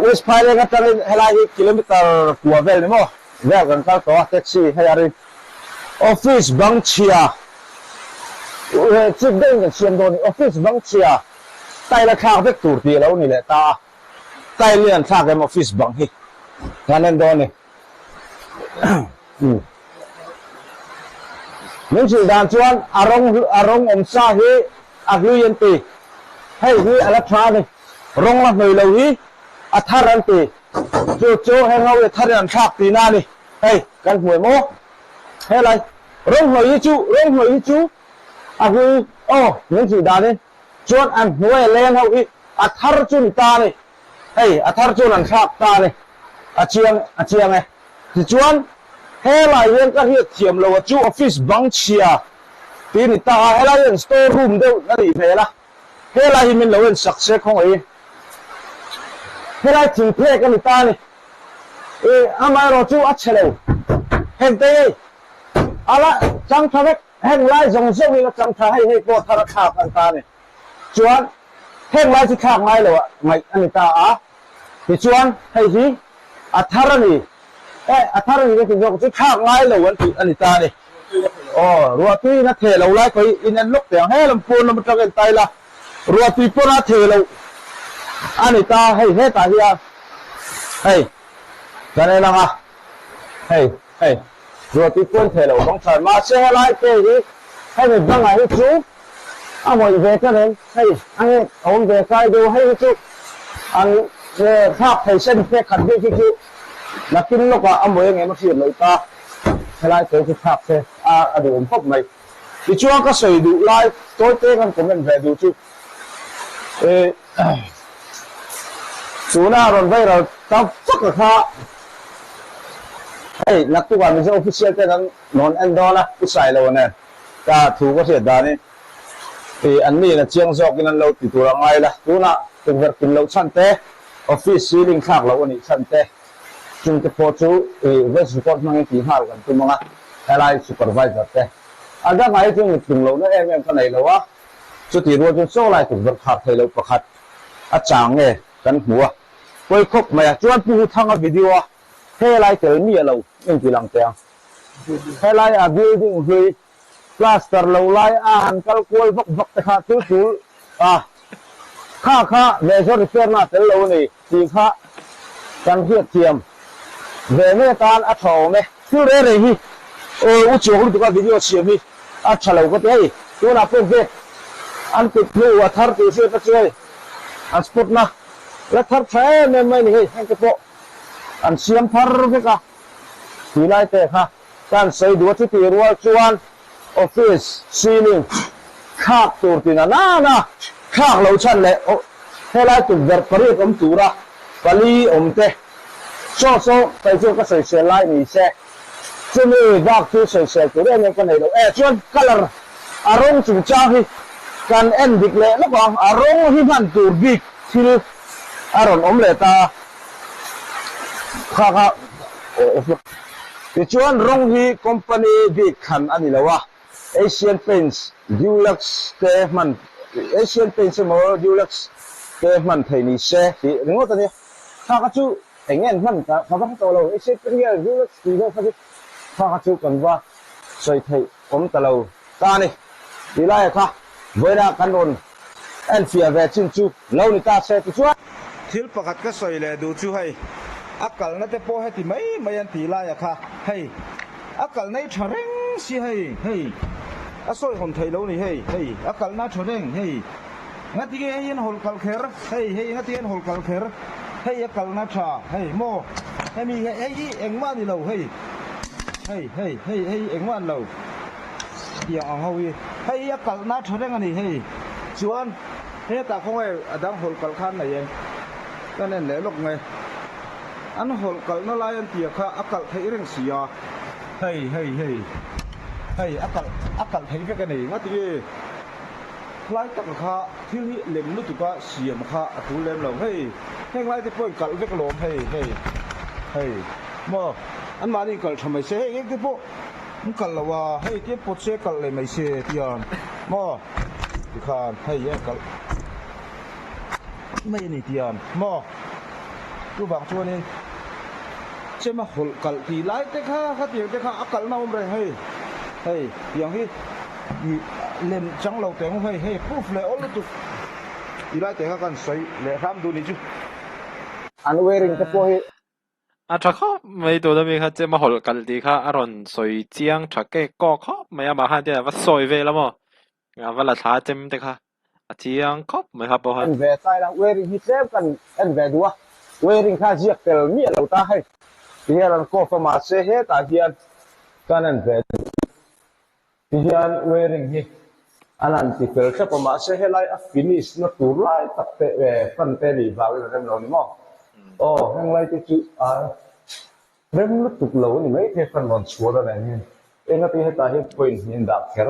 West Phaileng atangin helai hi kilometer kua vel ni maw vel kan kal tawh a, taxi hei a rin. Office bang chhia chip deuhin kan siam dawn a ni. Office bang chhia tile a thlak vek tur tih a lo ni leh ta a, tile hi an thlak em office bang hi kan en dawn a ni. Min hrilh dan chuan a rawng a rawng awm sa hi a hlui an ti, hei hi a la tha a ni, rawng la hnawih lo hi a thar an ti, chu chu heng ho hi a tharin an thlak tihna a ni. Hei kan hmu em aw? Helai. Rawng hnawih hi chu rawng hnawih hi chu a hlui aw min tih danin chuan an hnuaia leng ho hi a thar chu ni ta a ni. Hei a thar chuan an thlak ta a ni. A chiang a chiang e. Tichuan helai hian ka hriat thiam lo a chu office bang chhia tih ni ta a, helai hian store room deuh a nih hmel a, helai hi min lo en sak se khawngaih i. Helai thingphek a ni ta a ni. Ih amaherawh chu a chhe lo. Hengte hei a la chang tha vek, heng lai zawng zawng in a chang tha, hei hei pawh thar a thlak a ni ta a ni. Chuan heng lai chu thlak ngai lo ah ngaih a ni ta a, tichuan hei hi a thar a ni e, a thar a ni ka ti zawk chu thlak ngai lo an tih a ni ta a ni. Aw, ruahtui in a theh lo lai kawih in en lawk teh ang, he lam pawn lam atang en ta ila ruahtui pawn a theh loh a ni ta, hei hetah hian hei kan en ang a, hei hei ruahtui pawn theh loh bang tha mahse helai te hi hemi bangah hi chu A ngawih ve ta reng, hei a nge a awm ve kai deuh, hei hi chu an thlak thei sen phek khat bik hi chu nakin lawkah a mawi angem a hriat loh ta, helai te chu thlak se a a duhawm khawp mai. Tichuan ka sawi duh lai tawi te kan comment ve duh chu ih tuna rawn viral ta vak a kha hei naktukah Mizo official ten an rawn en dawn a, u Sailo nen. Ka thu ka hriat danin ih an mi in a chiang zawkin an lo ti tur a ngai la, tunah tukverh tum loh chhan te, office ceiling thlak loh a nih chhan te, chung te pawh chu ih voice record hmangin tih nghal kan tum ang a, helai supervisor te a dangah hi chuan mit tum lohna em em ka nei lo a, chutih rual chuan chaw lai tukverh khar thei loh pakhat a chang nge kan hmu a, pawi khawp mai a, chuan Pu Huthanga video a helai tel miah lo inti lang teh ang. Helai a building hlui plaster lo lai a han kal kual vak vak te kha chu tul a, kha kha major repair na tel lo a ni tih kha kan hriat thiam ve mai atan a tha awm e. Thil reh reh hi aw u chuak lutuk a video siam hi a tha lo ka ti hei tunah pawh gate an kut hnu a thar tih hriat a chu hei an spot na la thar tha em em mai a ni hei heng te pawh an siam thar vek a. Tih lai te kha kan sawi duh a, chutih rual chuan office ceiling thlak tur ti na nana thlak lo chhan leh helai tukverh pariat awm tura pali awm te chaw chaw kei chuan ka sawisel lai ni se chumi bak chu sawisel tur em em ka nei lo e chuan colour a rawng chungchang hi kan en dik leh lawk ang a rawng hi hman tur bik thil a rawn awm leh ta a. Kha kha Tichuan rawng hi company bik thlan a ni lo a, Asian Paints, Dulux te hman Asian Paints emaw Dulux te hman theih ni se tih ringawt a nia. Kha kha chu eng nge an hman ka ka va hre tawh lo, Asian Paints nge Dulux tih zawk kha chu kha kha chu kan va sawi theih awm ta lo ta a ni. Tih laia kha vawiinah kan rawn enfiah ve chin chu lo ni ta se tichuan. Thil pakhat ka sawi leh duh chu hei, a kalna te pawh heti mai mai an tih laia kha hei, a kalna i tha reng si hei, hei, a sawi hawn theih lo ni hei, hei, a kalna a tha reng hei, ngatinge hei an hawl kal kher, hei, hei ngatinge an hawl kal kher, hei a kalna tha, hei maw, hemi hei hei hi engmah a ni lo hei, hei, hei, hei, hei engmah a ni lo. Tiang ang ho hi hei hi a kalhna tha reng a ni hei chuan hetah khawnge a dang hawlh kalh khan nei em kan en leh lawk nge an hawlh kalhna lai an tia kha a kalh theih reng si a hei hei hei hei a kalh a kalh theih vek a ni ngati nge hlai taka kha thil hi lem lutuk a siam kha a tul lem lo hei heng lai te pawh in kalh vek alawm hei hei hei maw anmahni in kalh tha mai se hei eng te pawh. An kalh lo a, hei tia pawt se kalh leh mai se tian maw tikhan hei a kalh mai a ni tian maw chuvang chuanin chem a hawlh kalh tih lai te kha khatiang te kha a kalhna awm reng hei hei tiang hi ih lem chang lo teh ang hei hei proof leh awl lutuk tih lai te kha kan sawi leh hram duh nih chu. An wearing te pawh hi A tha khawp mai tuna mi kha chem a hawlh kalh tih kha a rawn sawi chiang tha kek kawk khawp mai a mah khan tian a va sawi vel a maw a va la thla chem te kha a chiang khawp mai kha pawh kha. En ve tlai la wearing hi tlem kan en ve duh a wearing kha ziak tel miah lo ta hei ti hian an cough a mahse hetah hian kan en ve duh. Tihian wiring hi an han ti fel hrep a, mahse helai a finish na tur lai tak te fan te nih vangin a rem lo ni maw? Aw heng lai te chu a rem lutuk lo a ni maithei fan rawn chhuah dan ah hian engati hetah hian point hnih an dah kher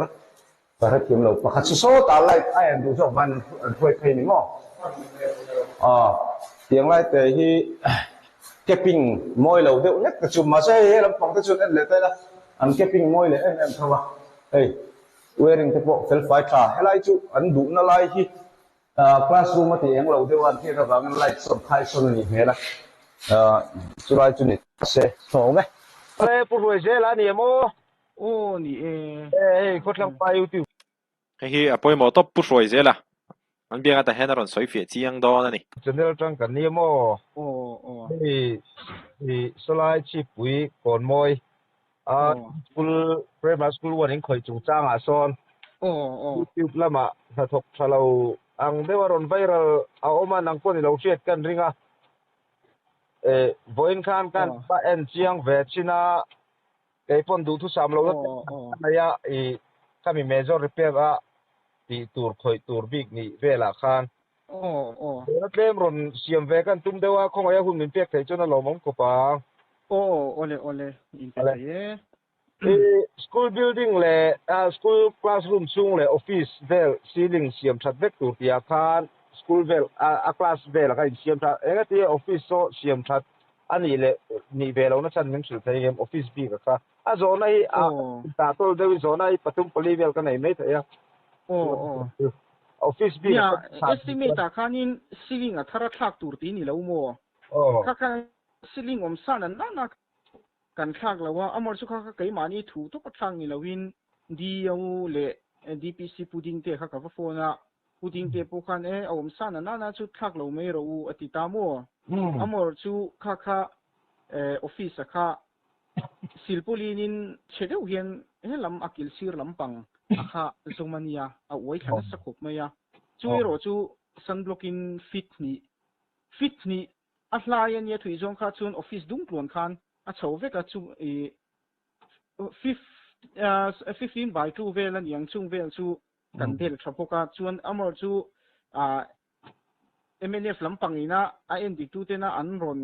Ka hrethiam lo. Pakhat chu sawtah light a en duh zawk van an hruai phei ni maw? Aw, tiang lai te hi capping mawi lo deuh hlek te chu mahse hei he lampang te chuan en leh ta ila an capping mawi leh em em tho a, hei wiring te pawh fel fai tha. Helai chu an duhna lai hi classroom a ti eng lo deuh a an hriat avangin light sawn khai sawn a nih hmel a, chulai chu ni ta se. Hlawm e. Pu Hruaizela a ni em aw? Aw ni e. E hei khawthlang pa YouTube. Hei hi a pawimawh tawp Pu Hruai zel a, an biak atah hian a rawn sawi fiah chiang dawn a ni. Channel atang kan nia maw? Aw aw. Hei hi Sawlai Chhipui Kawnmawi a school Primary School one in khawih chungchangah sawn Aw aw. YouTube lamah hnathawk tha lo ang deuh a rawn viral a awm a, nang pawh ni lo hriat kan ring a. E vawiin khan kan pa en chiang ve chin a. Kei pawn duhthusam lohna te a nei a, i khami major repair a tih tur khawih tur bik nih velah khan tuna tlem rawn siam ve kan tum deuh a, khawngaih a hun min pek theih chuan a lawmawm khawp ang. Aw awle awle in pe thei e. I school building leh school classroom chhung leh office vel ceiling siam that vek tur tihah khan school vel a class velah khan insiam that engati office saw siam that A nih leh nih ve lohna chhan min hrilh thei em? Office bik a kha. A zawhna hi a tah tawl deuhin zawhna hi pathum pali vel ka nei mai thei a. Office bik a kha. Nia, estimate ah khanin ceiling a thar a thlak tur tih ni lo maw? Kha kha ceiling awm sa na nana kan thlak lo a, amawr chu kha kha keimahni thu tawp a thlak ni loin DO leh DPC pudding te kha ka va phone a, Pu Dingte pawh khan e, a awm sa na nana chu thlak lo mai rawh u a ti ta maw? Amawr chu kha kha office a kha silpawlinin chhe deuh hian he lam a kil sir lampang a kha zawm a nia, a uai thla nasa khawp mai a. Chu erawh chu sunblock in fit hnih, fit hnih a hlai a nia thui zawng kha chuan office dung tluan khan a chho vek a, chu i 15 by 2 vel a niang chung vel chu kan bel tha bawk a, chuan Amor chu ah mnf lampang ina a endik tu tena an rawn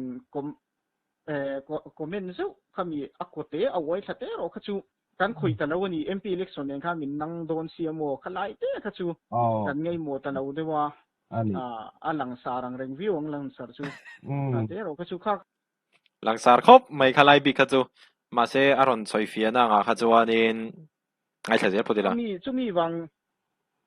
eh comment zeuh khami a kawte a uai thla te erawh kha chu kan khawih ta lo a ni, MP election nen khan min nang dawn sia maw kha lai te kha chu kan ngaihmawh ta lo deuh a, a langsar ang reng viau ang langsar chu kha te erawh kha chu kha Langsar khawp mai kha lai bik kha chu mahse a rawn sawi fiahna angah kha chuanin Ngaithla zel phawt ila. Chumi chumi vang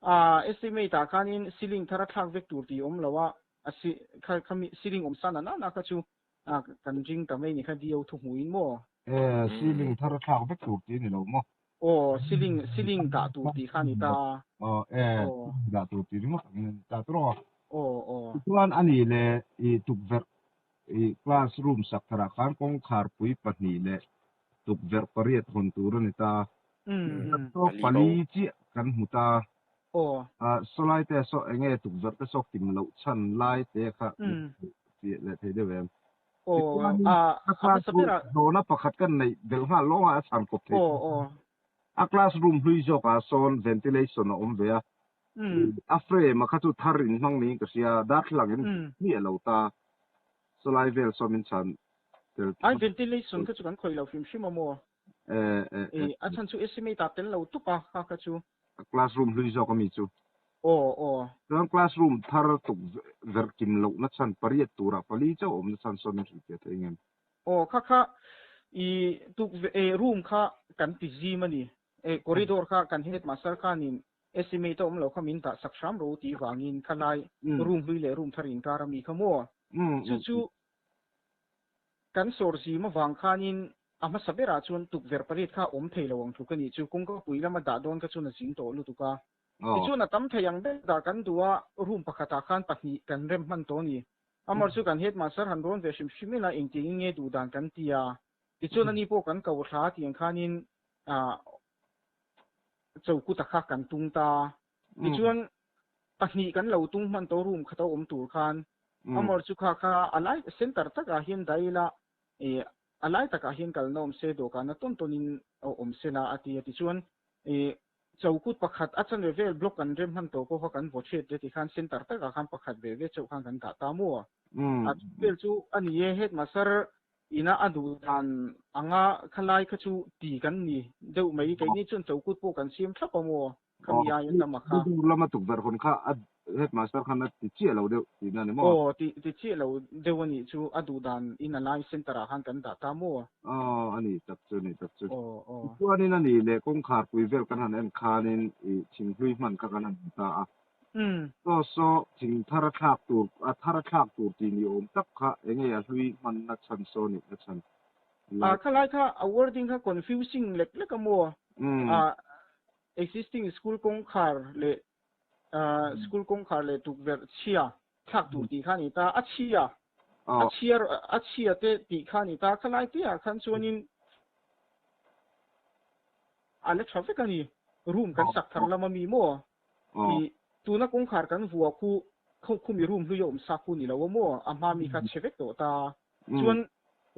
ah estimate ah khanin ceiling thar a thlak vek tur tih awm lo a, a si kha khami ceiling awm sa na na kha chu ah kan ring ta mai ni kha DO thu hmuh in maw? E ceiling thar a thlak vek tur tih a ni lo maw? Aw ceiling ceiling dah tur tih kha a ni ta a. Aw e ceiling dah tur tih ringawt ang in a ni ta tawh a. Aw aw. Tichuan a nih leh i tukverh i classroom sak tharah khan kawngkharpui pahnih leh tukverh pariat hawn tur a ni ta. Tawk pali chiah kan hmu ta. Saw lai te saw eng nge tukverh te saw kim loh chhan lai te kha tih leh thei deuh em? Tichuanin a classroom zawhna pakhat kan neih belh nghal lawng a, a chhan kawp thei. A classroom hlui zawkah sawn ventilation a awm ve a, a frame a kha chu thar in hmang niin ka hria, darthlalang in hmiah lo ta. Sawlai vel saw min chhan tel tawh. Ai ventilation kha chu kan khawih lo hrim hrim a maw? E a chhan chu estimate ah tel lo tup a kha kha chu. Classroom hlui zawk a mi chu. Aw aw. Chuan classroom thar tuk verh kim loh na chhan pariat turah pali chauh awm na chhan saw min hrilhfiah thei ngem? Aw kha kha i tuk room kha kan ti zim a ni. E corridor kha kan headmaster khanin Estimate a awm lo kha min dah sak hram ro tih vangin khalai room hlui leh room thar inkar a mi kha maw? Chu chu kan sawr zim avang khanin a hmasa berah chuan tukverh pariat kha awm thei lo ang tluk a nih chu. Kawngka pui lama dah dawn kha chuan a zing tawh lutuk a. Tichuan a tam thei ang ber dah kan duh a, room pakhatah khan pahnih kan rem hman tawh a ni. Amar chu kan headmaster han rawn ve hrim hrim ila engtiangin nge duh dan kan ti a. Tichuan ani pawh kan ko thla tiang khanin chokuta kha kan tung ta. Tichuan pahnih kan lo tung hman tawh room khat a awm tur khan amawr chu kha kha a lai center takah hian dah ila ih a lai takah hian kalna awm se dawhkanna tawn tawnin awm se la a ti a. Tichuan ih. Chokut pakhat a chanve vel block kan rem hman tawh pawh kha kan vaw chhiat te tikhan center takah khan pakhat ve ve chauh khan kan dah ta maw? A chu vel chu a ni e, headmaster ina a duh dan anga khalai kha chu ti kan ni deuh mai, keini chuan chokut pawh kan siam thlap a maw? Khami aia tam a kha. Corridor lama tukverh hawn kha a headmaster khan a ti chiah lo deuh tihna a ni maw? Aw, ti ti chiah lo deuh a nih chu, a duh dan in a lai center ah khan kan dah ta maw? Aw, a nih tak chu, a nih tak chu. Aw, aw. Tichuanin a nih leh kawngkhar pui vel kan han en khanin i thinghlui hman kha kan han hmu ta a. Saw saw thing thar a thlak tur, a thar a thlak tur tih ni awm tak kha enge a hlui hmanna chhan saw nih na chhan lai. Khalai kha a wording kha confusing lek lek a maw? Existing school kawngkhar leh school kawngkhar leh tukverh chhia thlak tur tih kha a ni ta. A chhia, a chhia, a chhia te tih kha a ni ta. Khalai te ah khan chuanin a la tha vek a ni. Room kan sak thar lam a mi maw? I tuna kawngkhar kan vua khu khumi room hlui a awm sak khu ni lo a maw? A hma mi kha chhe vek tawh ta. Chuan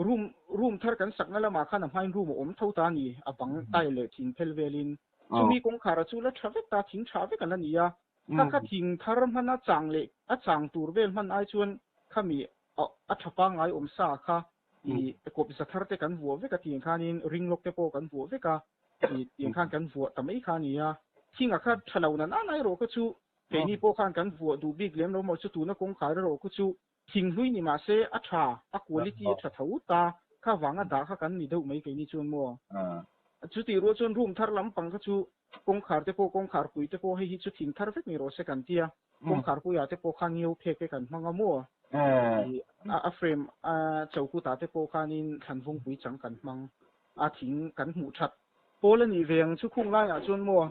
room room thar kan sakna lamah khan a hmain room a awm tho ta a ni, a bang tile leh thing phel velin. Chumi kawngkhar a chu la tha vek ta, thing tha vek a la ni a. Kha kha thing thar hman a chang leh a chang tur vel hman ai chuan khami a tha pangngai awm sa kha i kawp za thar te kan vuah vek a tiang khanin ring lawk te pawh kan vuah vek a, i tiang khan kan vuah ta mai kha a ni a. Thinga kha tha lo na nana erawh kha chu keini pawh khan kan vuah duh bik lem lo maw chu tuna kawngkhar erawh kha chu Thinghlui ni mah se a tha, a quality a tha tho ta, kha vanga dah kha kan ni deuh mai keini chuan maw? Chutih rual chuan room thar lampang kha chu kawngkhar te pawh kawngkhar pui te pawh hei hi chu thing thar vek ni rawh se kan tia, kawngkhar puiah te pawh khan ngio phek te kan hmang a maw? A frame a chokutah te pawh khanin thlanvawngpui chang kan hmang a, thing kan hmuh that pawl a nih ve ang chu khung laiah chuan maw?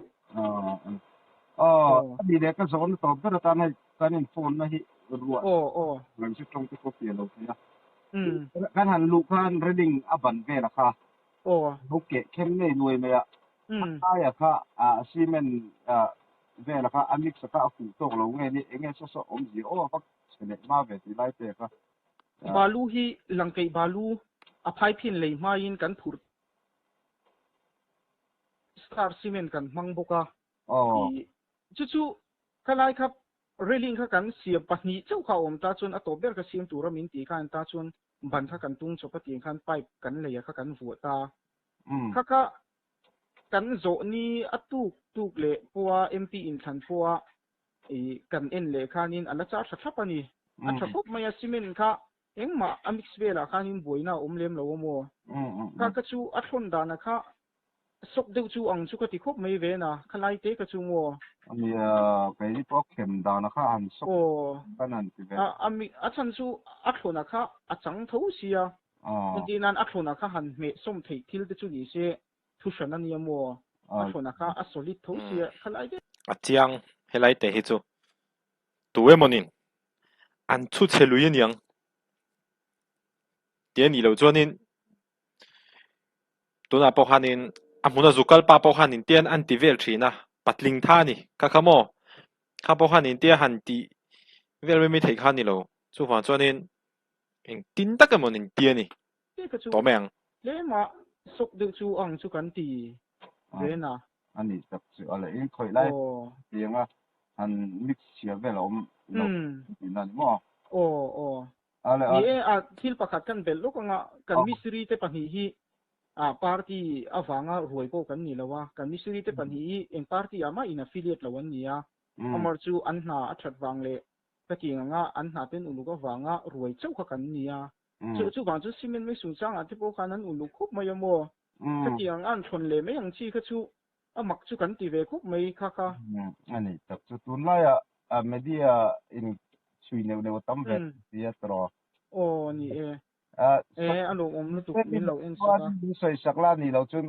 Aw, a ni leh ka zawhna tawp ber atan hei kan in phone na hi ruah kan hre tawng te pawh pian lo thei a. Kan han luh khan railing a ban vel a kha lo keh khem ngei nuai mai a, a aia kha cement vel a kha a mix a kha a fuh tawk lo nge ni eng nge saw saw awmzia aw a va chhe leh hma ve tih lai te kha. Balu hi langkeih balu a phaiphin lei hmain kan phurh Star cement kan hmang bawk a, i chu chu khalai kha railing kha kan siam pahnih chauh kha a awm ta chuan a tawp ber kha siam tura min tih khan ta chuan ban kha kan tung chawp a tiang khan pipe kan lei a kha kan vuah ta. Kha kha kan zawh ni a tuk tuk leh pawha MP inthlan pawha i kan en leh khanin a la char tha thlap a ni. A tha khawp mai a cement kha Engmah a mix velah khanin buaina a awm lem lo a maw? Kha ka chu a thlawn dana kha sawk deuh chu ang chu ka ti khawp mai ve na, khalai te ka chu maw? Nia, keini pawh a khem dana kha han sawk kan han ti ve. A a chhan chu a thlawna kha a chang tho sia, entir nan a thlawna kha han hmeh sawm theih thil te chu ni se thu hran a nia maw? A thlawna kha a solid tho sia, khalai te. A chiang helai te hi chu tu emawnin an chhu chhe lui aniang tih a nih loh chuanin tunah pawh khanin a hmuna zu kal pa pawh khanin te an ti vel thin a patling tha a ni kha kha maw kha pawh khanin te han tih vel mai mai theih kha a ni lo chuvang chuanin engtin tak emaw nin ti a ni tawh mai ang. Tlema sawk deuh chu ang chu kan ti ve na. A nih tak chu a leh in khawih lai tianga han mix chhia vel a awm lo tihna a ni maw? Aw aw. Ni e a thil pakhat kan belh lawk anga kan mistiri te pahnih hi a party avanga ruai pawh kan ni lo a, kan mistiri te pahnih hi eng party ah mah in affiliate lo an ni a, amar chu an hna a that vang leh ka tih ang anga an hna ten uluk avanga ruai chauh kha kan ni a, chu chuvang chu cement mai chungchangah te pawh khan an uluk khawp mai a maw? Khatiang a an thawn leh mai ang chi kha chu a mak chu kan ti ve khawp mai kha kha. A ni tak chu tunlaiah media in chhui neuh neuh a tam ve sia tawh. Aw ni e. E a lawmawm lutuk min lo en sak a. Min sawi sak la ni lo chuan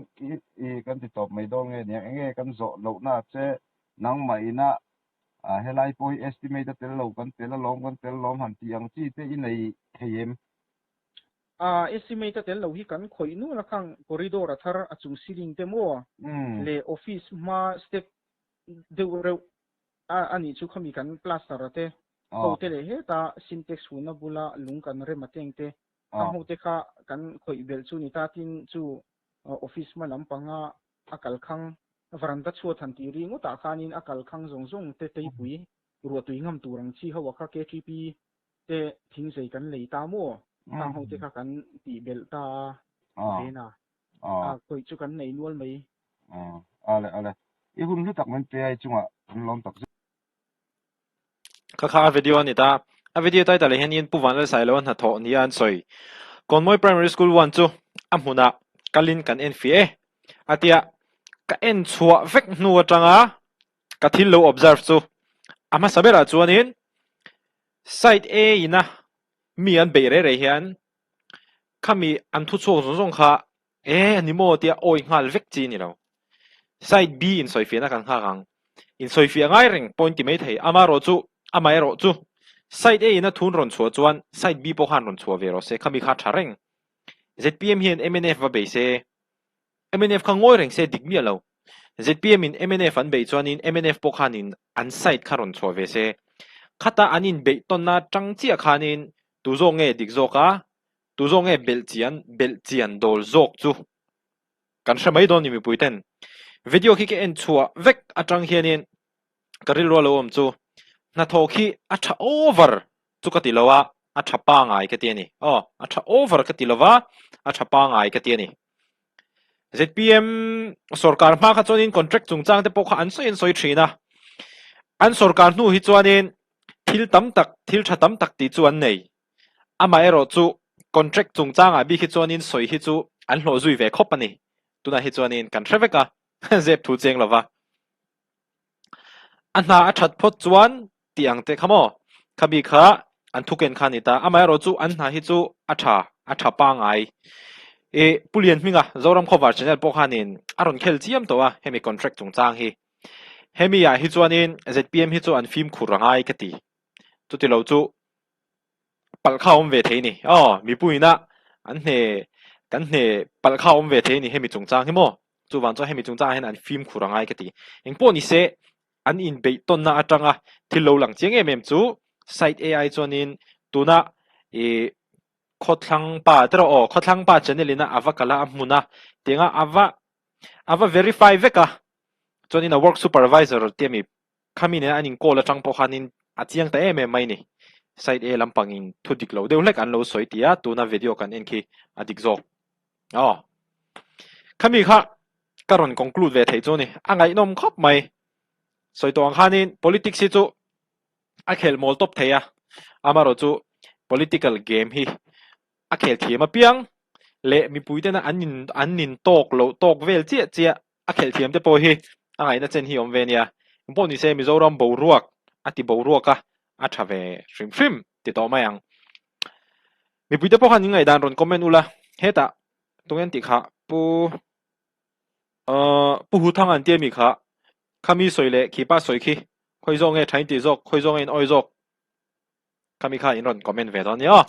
i kan ti tawp mai dawn nge nia enge kan zawh lohna che nangmah ina helai pawh hi estimate a tel lo kan tel alawm kan tel alawm han tih ang chi te i nei thei em? A estimate a tel lo hi kan khawih nual a khang corridor a thar a chung ceiling te maw leh office hma step deuh reuh a anih chu khami kan plaster a te ho te leh heta sintex huna bula lung kan rem a teng te khang ho te kha kan khawih belh chu ni ta tin chu office hma lampanga a kal khang. Varanda chhuat han tih ri ngawtah khanin a kal khang zawng zawng te teipui ruahtui ngam tur ang chi ho a kha KTP te thingzei kan lei ta maw? Khang ho te kha kan tih belh ta a vena a khawih chu kan nei nual mai. Ale ale i hun hlu tak min pe a i chungah kan lawm tak zet. Kha kha a video a ni ta. A video title ah hianin Pu Vanlalsailoa hnathawh nia an sawi. Kawnmawi Primary School 1 chu a hmunah kalin kan en fiah e. A tia, ka en chhuah vek hnu atanga ka thil lo observe chu a hmasa berah chuanin side A ina mi an beih reh reh hian khami an thu chhuak zawng zawng kha E, a ni maw tia awi nghal vek chi a ni lo. Side B insawifiahna kan nghak ang. Insawifiah ngai reng pawh in ti mai thei. Amaherawh chu, amaherawh chu Side A in a thun rawn chhuah chuan Side B pawh khan rawn chhuah ve rawh se, khami kha tha reng. ZPM hian mnf va bei se, mnf kha ngawi reng se dik miah lo. ZPM in mnf an beih chuanin mnf pawh khanin an side kha rawn chhuah ve se. Khata an inbeih tawnna tang chiah khanin tu zawk nge dik zawk a, Tu zawk nge belh chian belh chian dawl zawk chu kan hre mai dawn ni mipui ten. Video khi ka en chhuah vek atang hianin ka rilru a lo awm chu hnathawh khi a tha over chu ka ti lo a, a tha pangai ka ti a ni. Aw a tha over ka ti lo va, a tha pangai ka ti a ni. ZPM sorkar hma kha chuanin contract chungchang te pawh kha an sawi an sawi thin a. An sorkar hnu hi chuanin thil tam tak thil tha tam tak tih chu an nei. Amaherawh chu contract chungchangah bik hi chuanin sawi hi chu an hlawh zui ve khawp a ni. Tunah hi chuanin kan hre vek a, zep thu cheng lova. A hna a that phawt chuan tih ang te kha maw? Kha bik kha an thuken kha a ni ta. Amaherawh chu an hna hi chu a tha, a tha pangai. I Pu Lianhminga, Zoram Khawvar Channel pawh khanin a rawn khel chiam tawh a hemi contract chungchang hi. Hemi ah hi chuanin zpm hi chu an fimkhur a ngai ka ti. Chutilo chu palh kha awm ve thei ni. Aw, mipuiin a an hne kan hne palh kha awm ve thei ni hemi chungchang hi maw? Chuvang chuan hemi chungchangah hian an fimkhur a ngai ka ti. Engpawh ni se, an inbeih tawnna atanga thil lo lang chiang em em chu site AI chuanin tuna ih khawthlang pa te rawh aw, khawthlang pa channel ina a va kal a, a hmun a, tianga a va a va verify vek a, chuanin a work supervisor te ami Khami nena an inkawl atang pawh khanin a chiang ta em em mai ni. Side A lampangin thu dik lo deuh hlek an lo sawi tih a, tuna video kan en khi a dik zawk. Aw. Khami kha ka rawn conclude ve theih chu a ni. A ngaihnawm khawp mai. Sawi tawh ang khanin politics hi chu a khelh mawl tawp thei a, amaherawhchu political game hi a khel thiam apiang leh mipui tena an in an nin tawk loh tawk vel chiah chiah a khelh thiam te pawh hi a ngaihna chen hi awm ve nia. Engpawh ni se Mizoram boruak a ti boruak a, a tha ve hrim hrim ti tawh mai ang. Mipui te pawh khan in ngaihdan rawn comment ula, hetah tunge an tih kha Pu uh Pu Huthang an tia mi kha, khami sawi leh khipa sawi khi khawi zawk nge tha in tih zawk, khawi zawk nge in awi zawk khami kha in rawn comment ve dawn nia aw.